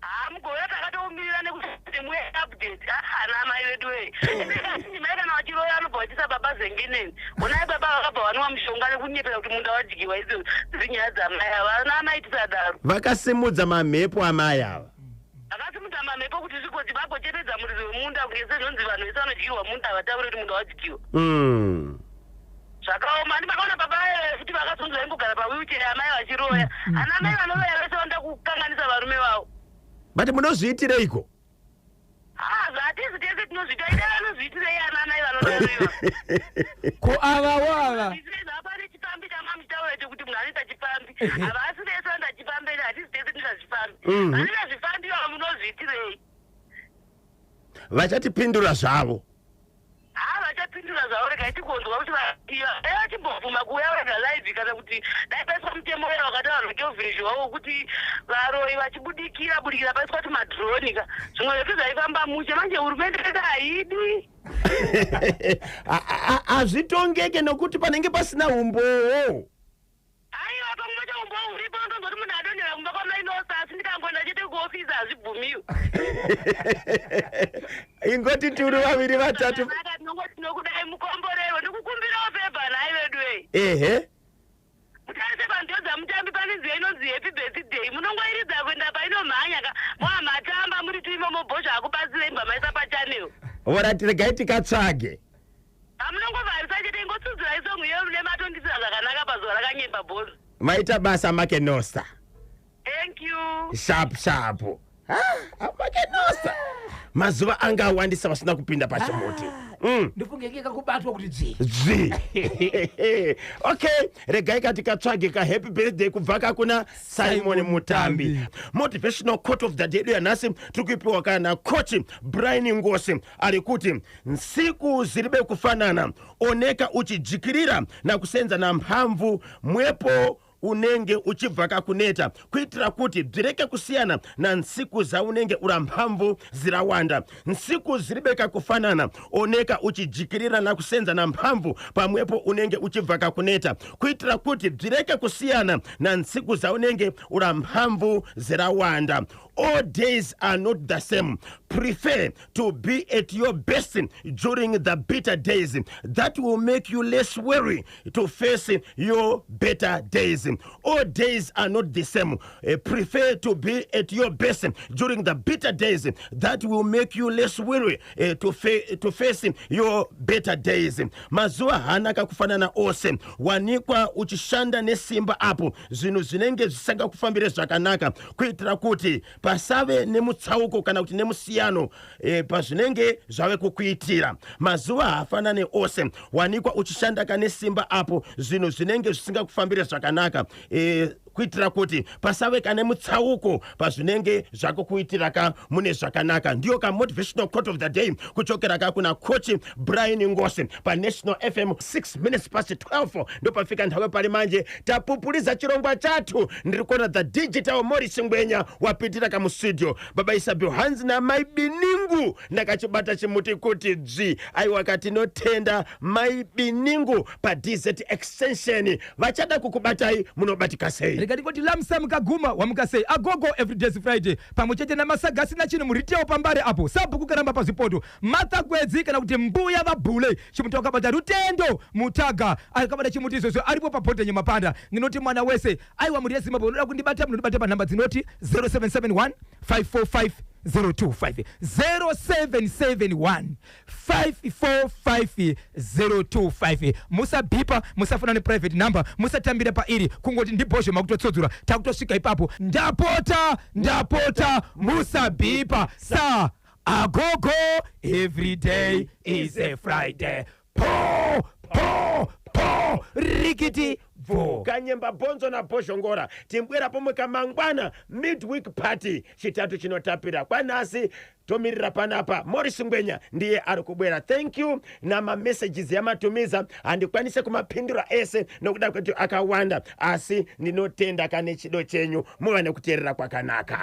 Haa, Mugovera takatoumirira nekuti muye update. Ana mai vedu wei, ende mai kana vachiroya anobva vachisa baba zengeneni. Onai baba vakabva vanwa mushonga nekunyepera kuti munda wadyiwa. Idzo dziri nyaya dzamai ava. Ana amai, tisadaro. Vakasimudza mamhepo amai ava. Vakasimudza mamhepo kuti zvigoti vagochepedza muridzi wemunda, kunge sezvonzi vanhu vese vanodyirwa munda havatauri kuti munda wadyiwa. Zvakaoma. Andi makaona baba futi vakazonzi vaingogara pawheelchair, amai vachiroya. Ana mai vanoroya vese vanoda kukanganisa varume vavo. But munozviitireiko? Ha, zvatisi tese tinozviita. Ida vanozviitirei ana mai vanodaroiva? Ko avawo ava? Pane chipambi chamamuchitaura icho, kuti munhu anoita chipambi, havasi vese vanoita chipambi. Hatisi tese tinoita zvipambi. Vanoita zvipambi ava munozviitirei? Vachatipindura zvavo. Ha, vachapindura zvavo. Regai tigonzwa kuti dai vachimbobvuma kuuya vega live, kana kuti dai paiswa mutemo uya wakataura naKelvin Zhuwao wekuti varoyi vachibudikira budikira paiswa kuti madrone ka, zvimwe zvetu zvaifamba mushe. Manje hurumende yedu haidi. Hazvitongeke nokuti panenge pasina umbowo. Aiwa, pamwe pacho umbowo huripo. Unonzwa kuti munhu adonhera kumba kwamainosa, asi ndikangoenda chete kuofisi hazvibvumiwi. Ingoti turi vaviri vatatu. Zvakanaka, tinongoti tinokudai, mukomborerwe. Ndikukumbirawo favour nhai vedu wei. Mutarise pandiyo dzamutambi, pane nziyo inonzi "Happy Birthday". Munongoiridza kuenda painomhanya ka, moamatamba muri tuimomo. Bhozha akubatsirei, mbva maisa pachannel. Vorati regai tikatsvage. Hamunongovharisa chete, ingotsudzirai song iyo nematondisira zvakanaka pazuva rakanyemba bhonzo. Maita basa, Makenosa. Thank you. Sharp sharp. Makenosa mazuva anga awandisa vasina kupinda pachimuti. Ndofunga inge kakubatwa kuti dzvi. Dzvi. Okay, regai kati katsvage ka happy birthday kubva kakuna Simon Simon Mutambi. Mutambi. Motivational quote of the day yedu yanhasi tiri kuipiwa kana coach Brian Ngosi, ari kuti nsiku ziribe kufanana, oneka uchijikirira nakusenza na mphamvu mwepo unenge uchibva kakuneta, kuitira kuti bzireke kusiyana na nsiku zaunenge ura mphamvu zirawanda. Nsiku ziribe kakufanana, oneka uchijikirira na kusenza na mphamvu pamwepo unenge uchibva kakuneta, kuitira kuti bzireke kusiyana na nsiku zaunenge ura mphamvu zirawanda. All days are not the same. Prefer to be at your best during the bitter days. That will make you less weary to face your better days. All days are not the same. Prefer to be at your best during the bitter days. That will make you less weary to face your better days. Mazuva haana kakufanana ose. Wanikwa uchishanda nesimba apo zvinhu zvinenge zvisingakufambire zvakanaka, kuitira kuti pasave nemutsauko kana kuti nemusiyano pazvinenge zvave kukuitira. Mazuva haafanane ose. Wanikwa uchishanda kane simba apo zvinhu zvinenge zvisingakufambire zvakanaka, kuitira kuti pasave kane mutsauko pazvinenge zvakukuitira ka mune zvakanaka. Ndiyo ka motivational quote of the day kuchokera ka kuna coach Brian Ngosi paNational FM. 6 minutes past 12 ndopafika nthawi pali manje tapupuliza chirongwa chathu. Ndiri kuona the digital Morris Ngwenya wapitira ka mustudio. Baba Isabel hanzi namai Biningu, ndakachibata chimuti kuti dzvi. Aiwa, katinotenda mai Biningu paDZ Extension. Vachada kukubatai munobatika sei? Rega ndingoti lamsam kaguma wamuka sei, agogo everydays Friday pamwe chete namasaga asina chinhu muritewo pambare apo sabhuku karamba pazvipoto, Martha Kwedzi kana kuti mbuya vabhule chimuti wakabata, Rutendo Mutaga akabata chimuti izvozvo aripo pabhodha Nyamapanda. Ndinoti mwana wese, aiwa, mhuri yeZimbabwe, unoda kundibata munondibata panhamba dzinoti 0771 545 025, 0771 545 025. Musabhipa, musafuna neprivate number, musatambira pairi kungoti ndibhozho makutotsodzura takutosvika ipapo. Ndapota, ndapota, musabhipa sa agogo. Every day is a Friday. Po po po, rikiti bvo. Kanyemba bhonzo nabhozhongora, timbwera pomwe kamangwana midweek party, chitatu chinotapira kwanhasi. Tomirira panapa, Morris Ngwenya ndiye ari kubwera. Thank you namamessages yamatumiza, handikwanise kumapindura ese nokuda kweti akawanda, asi ndinotenda kane chido chenyu. Muva nekuteerera kwakanaka.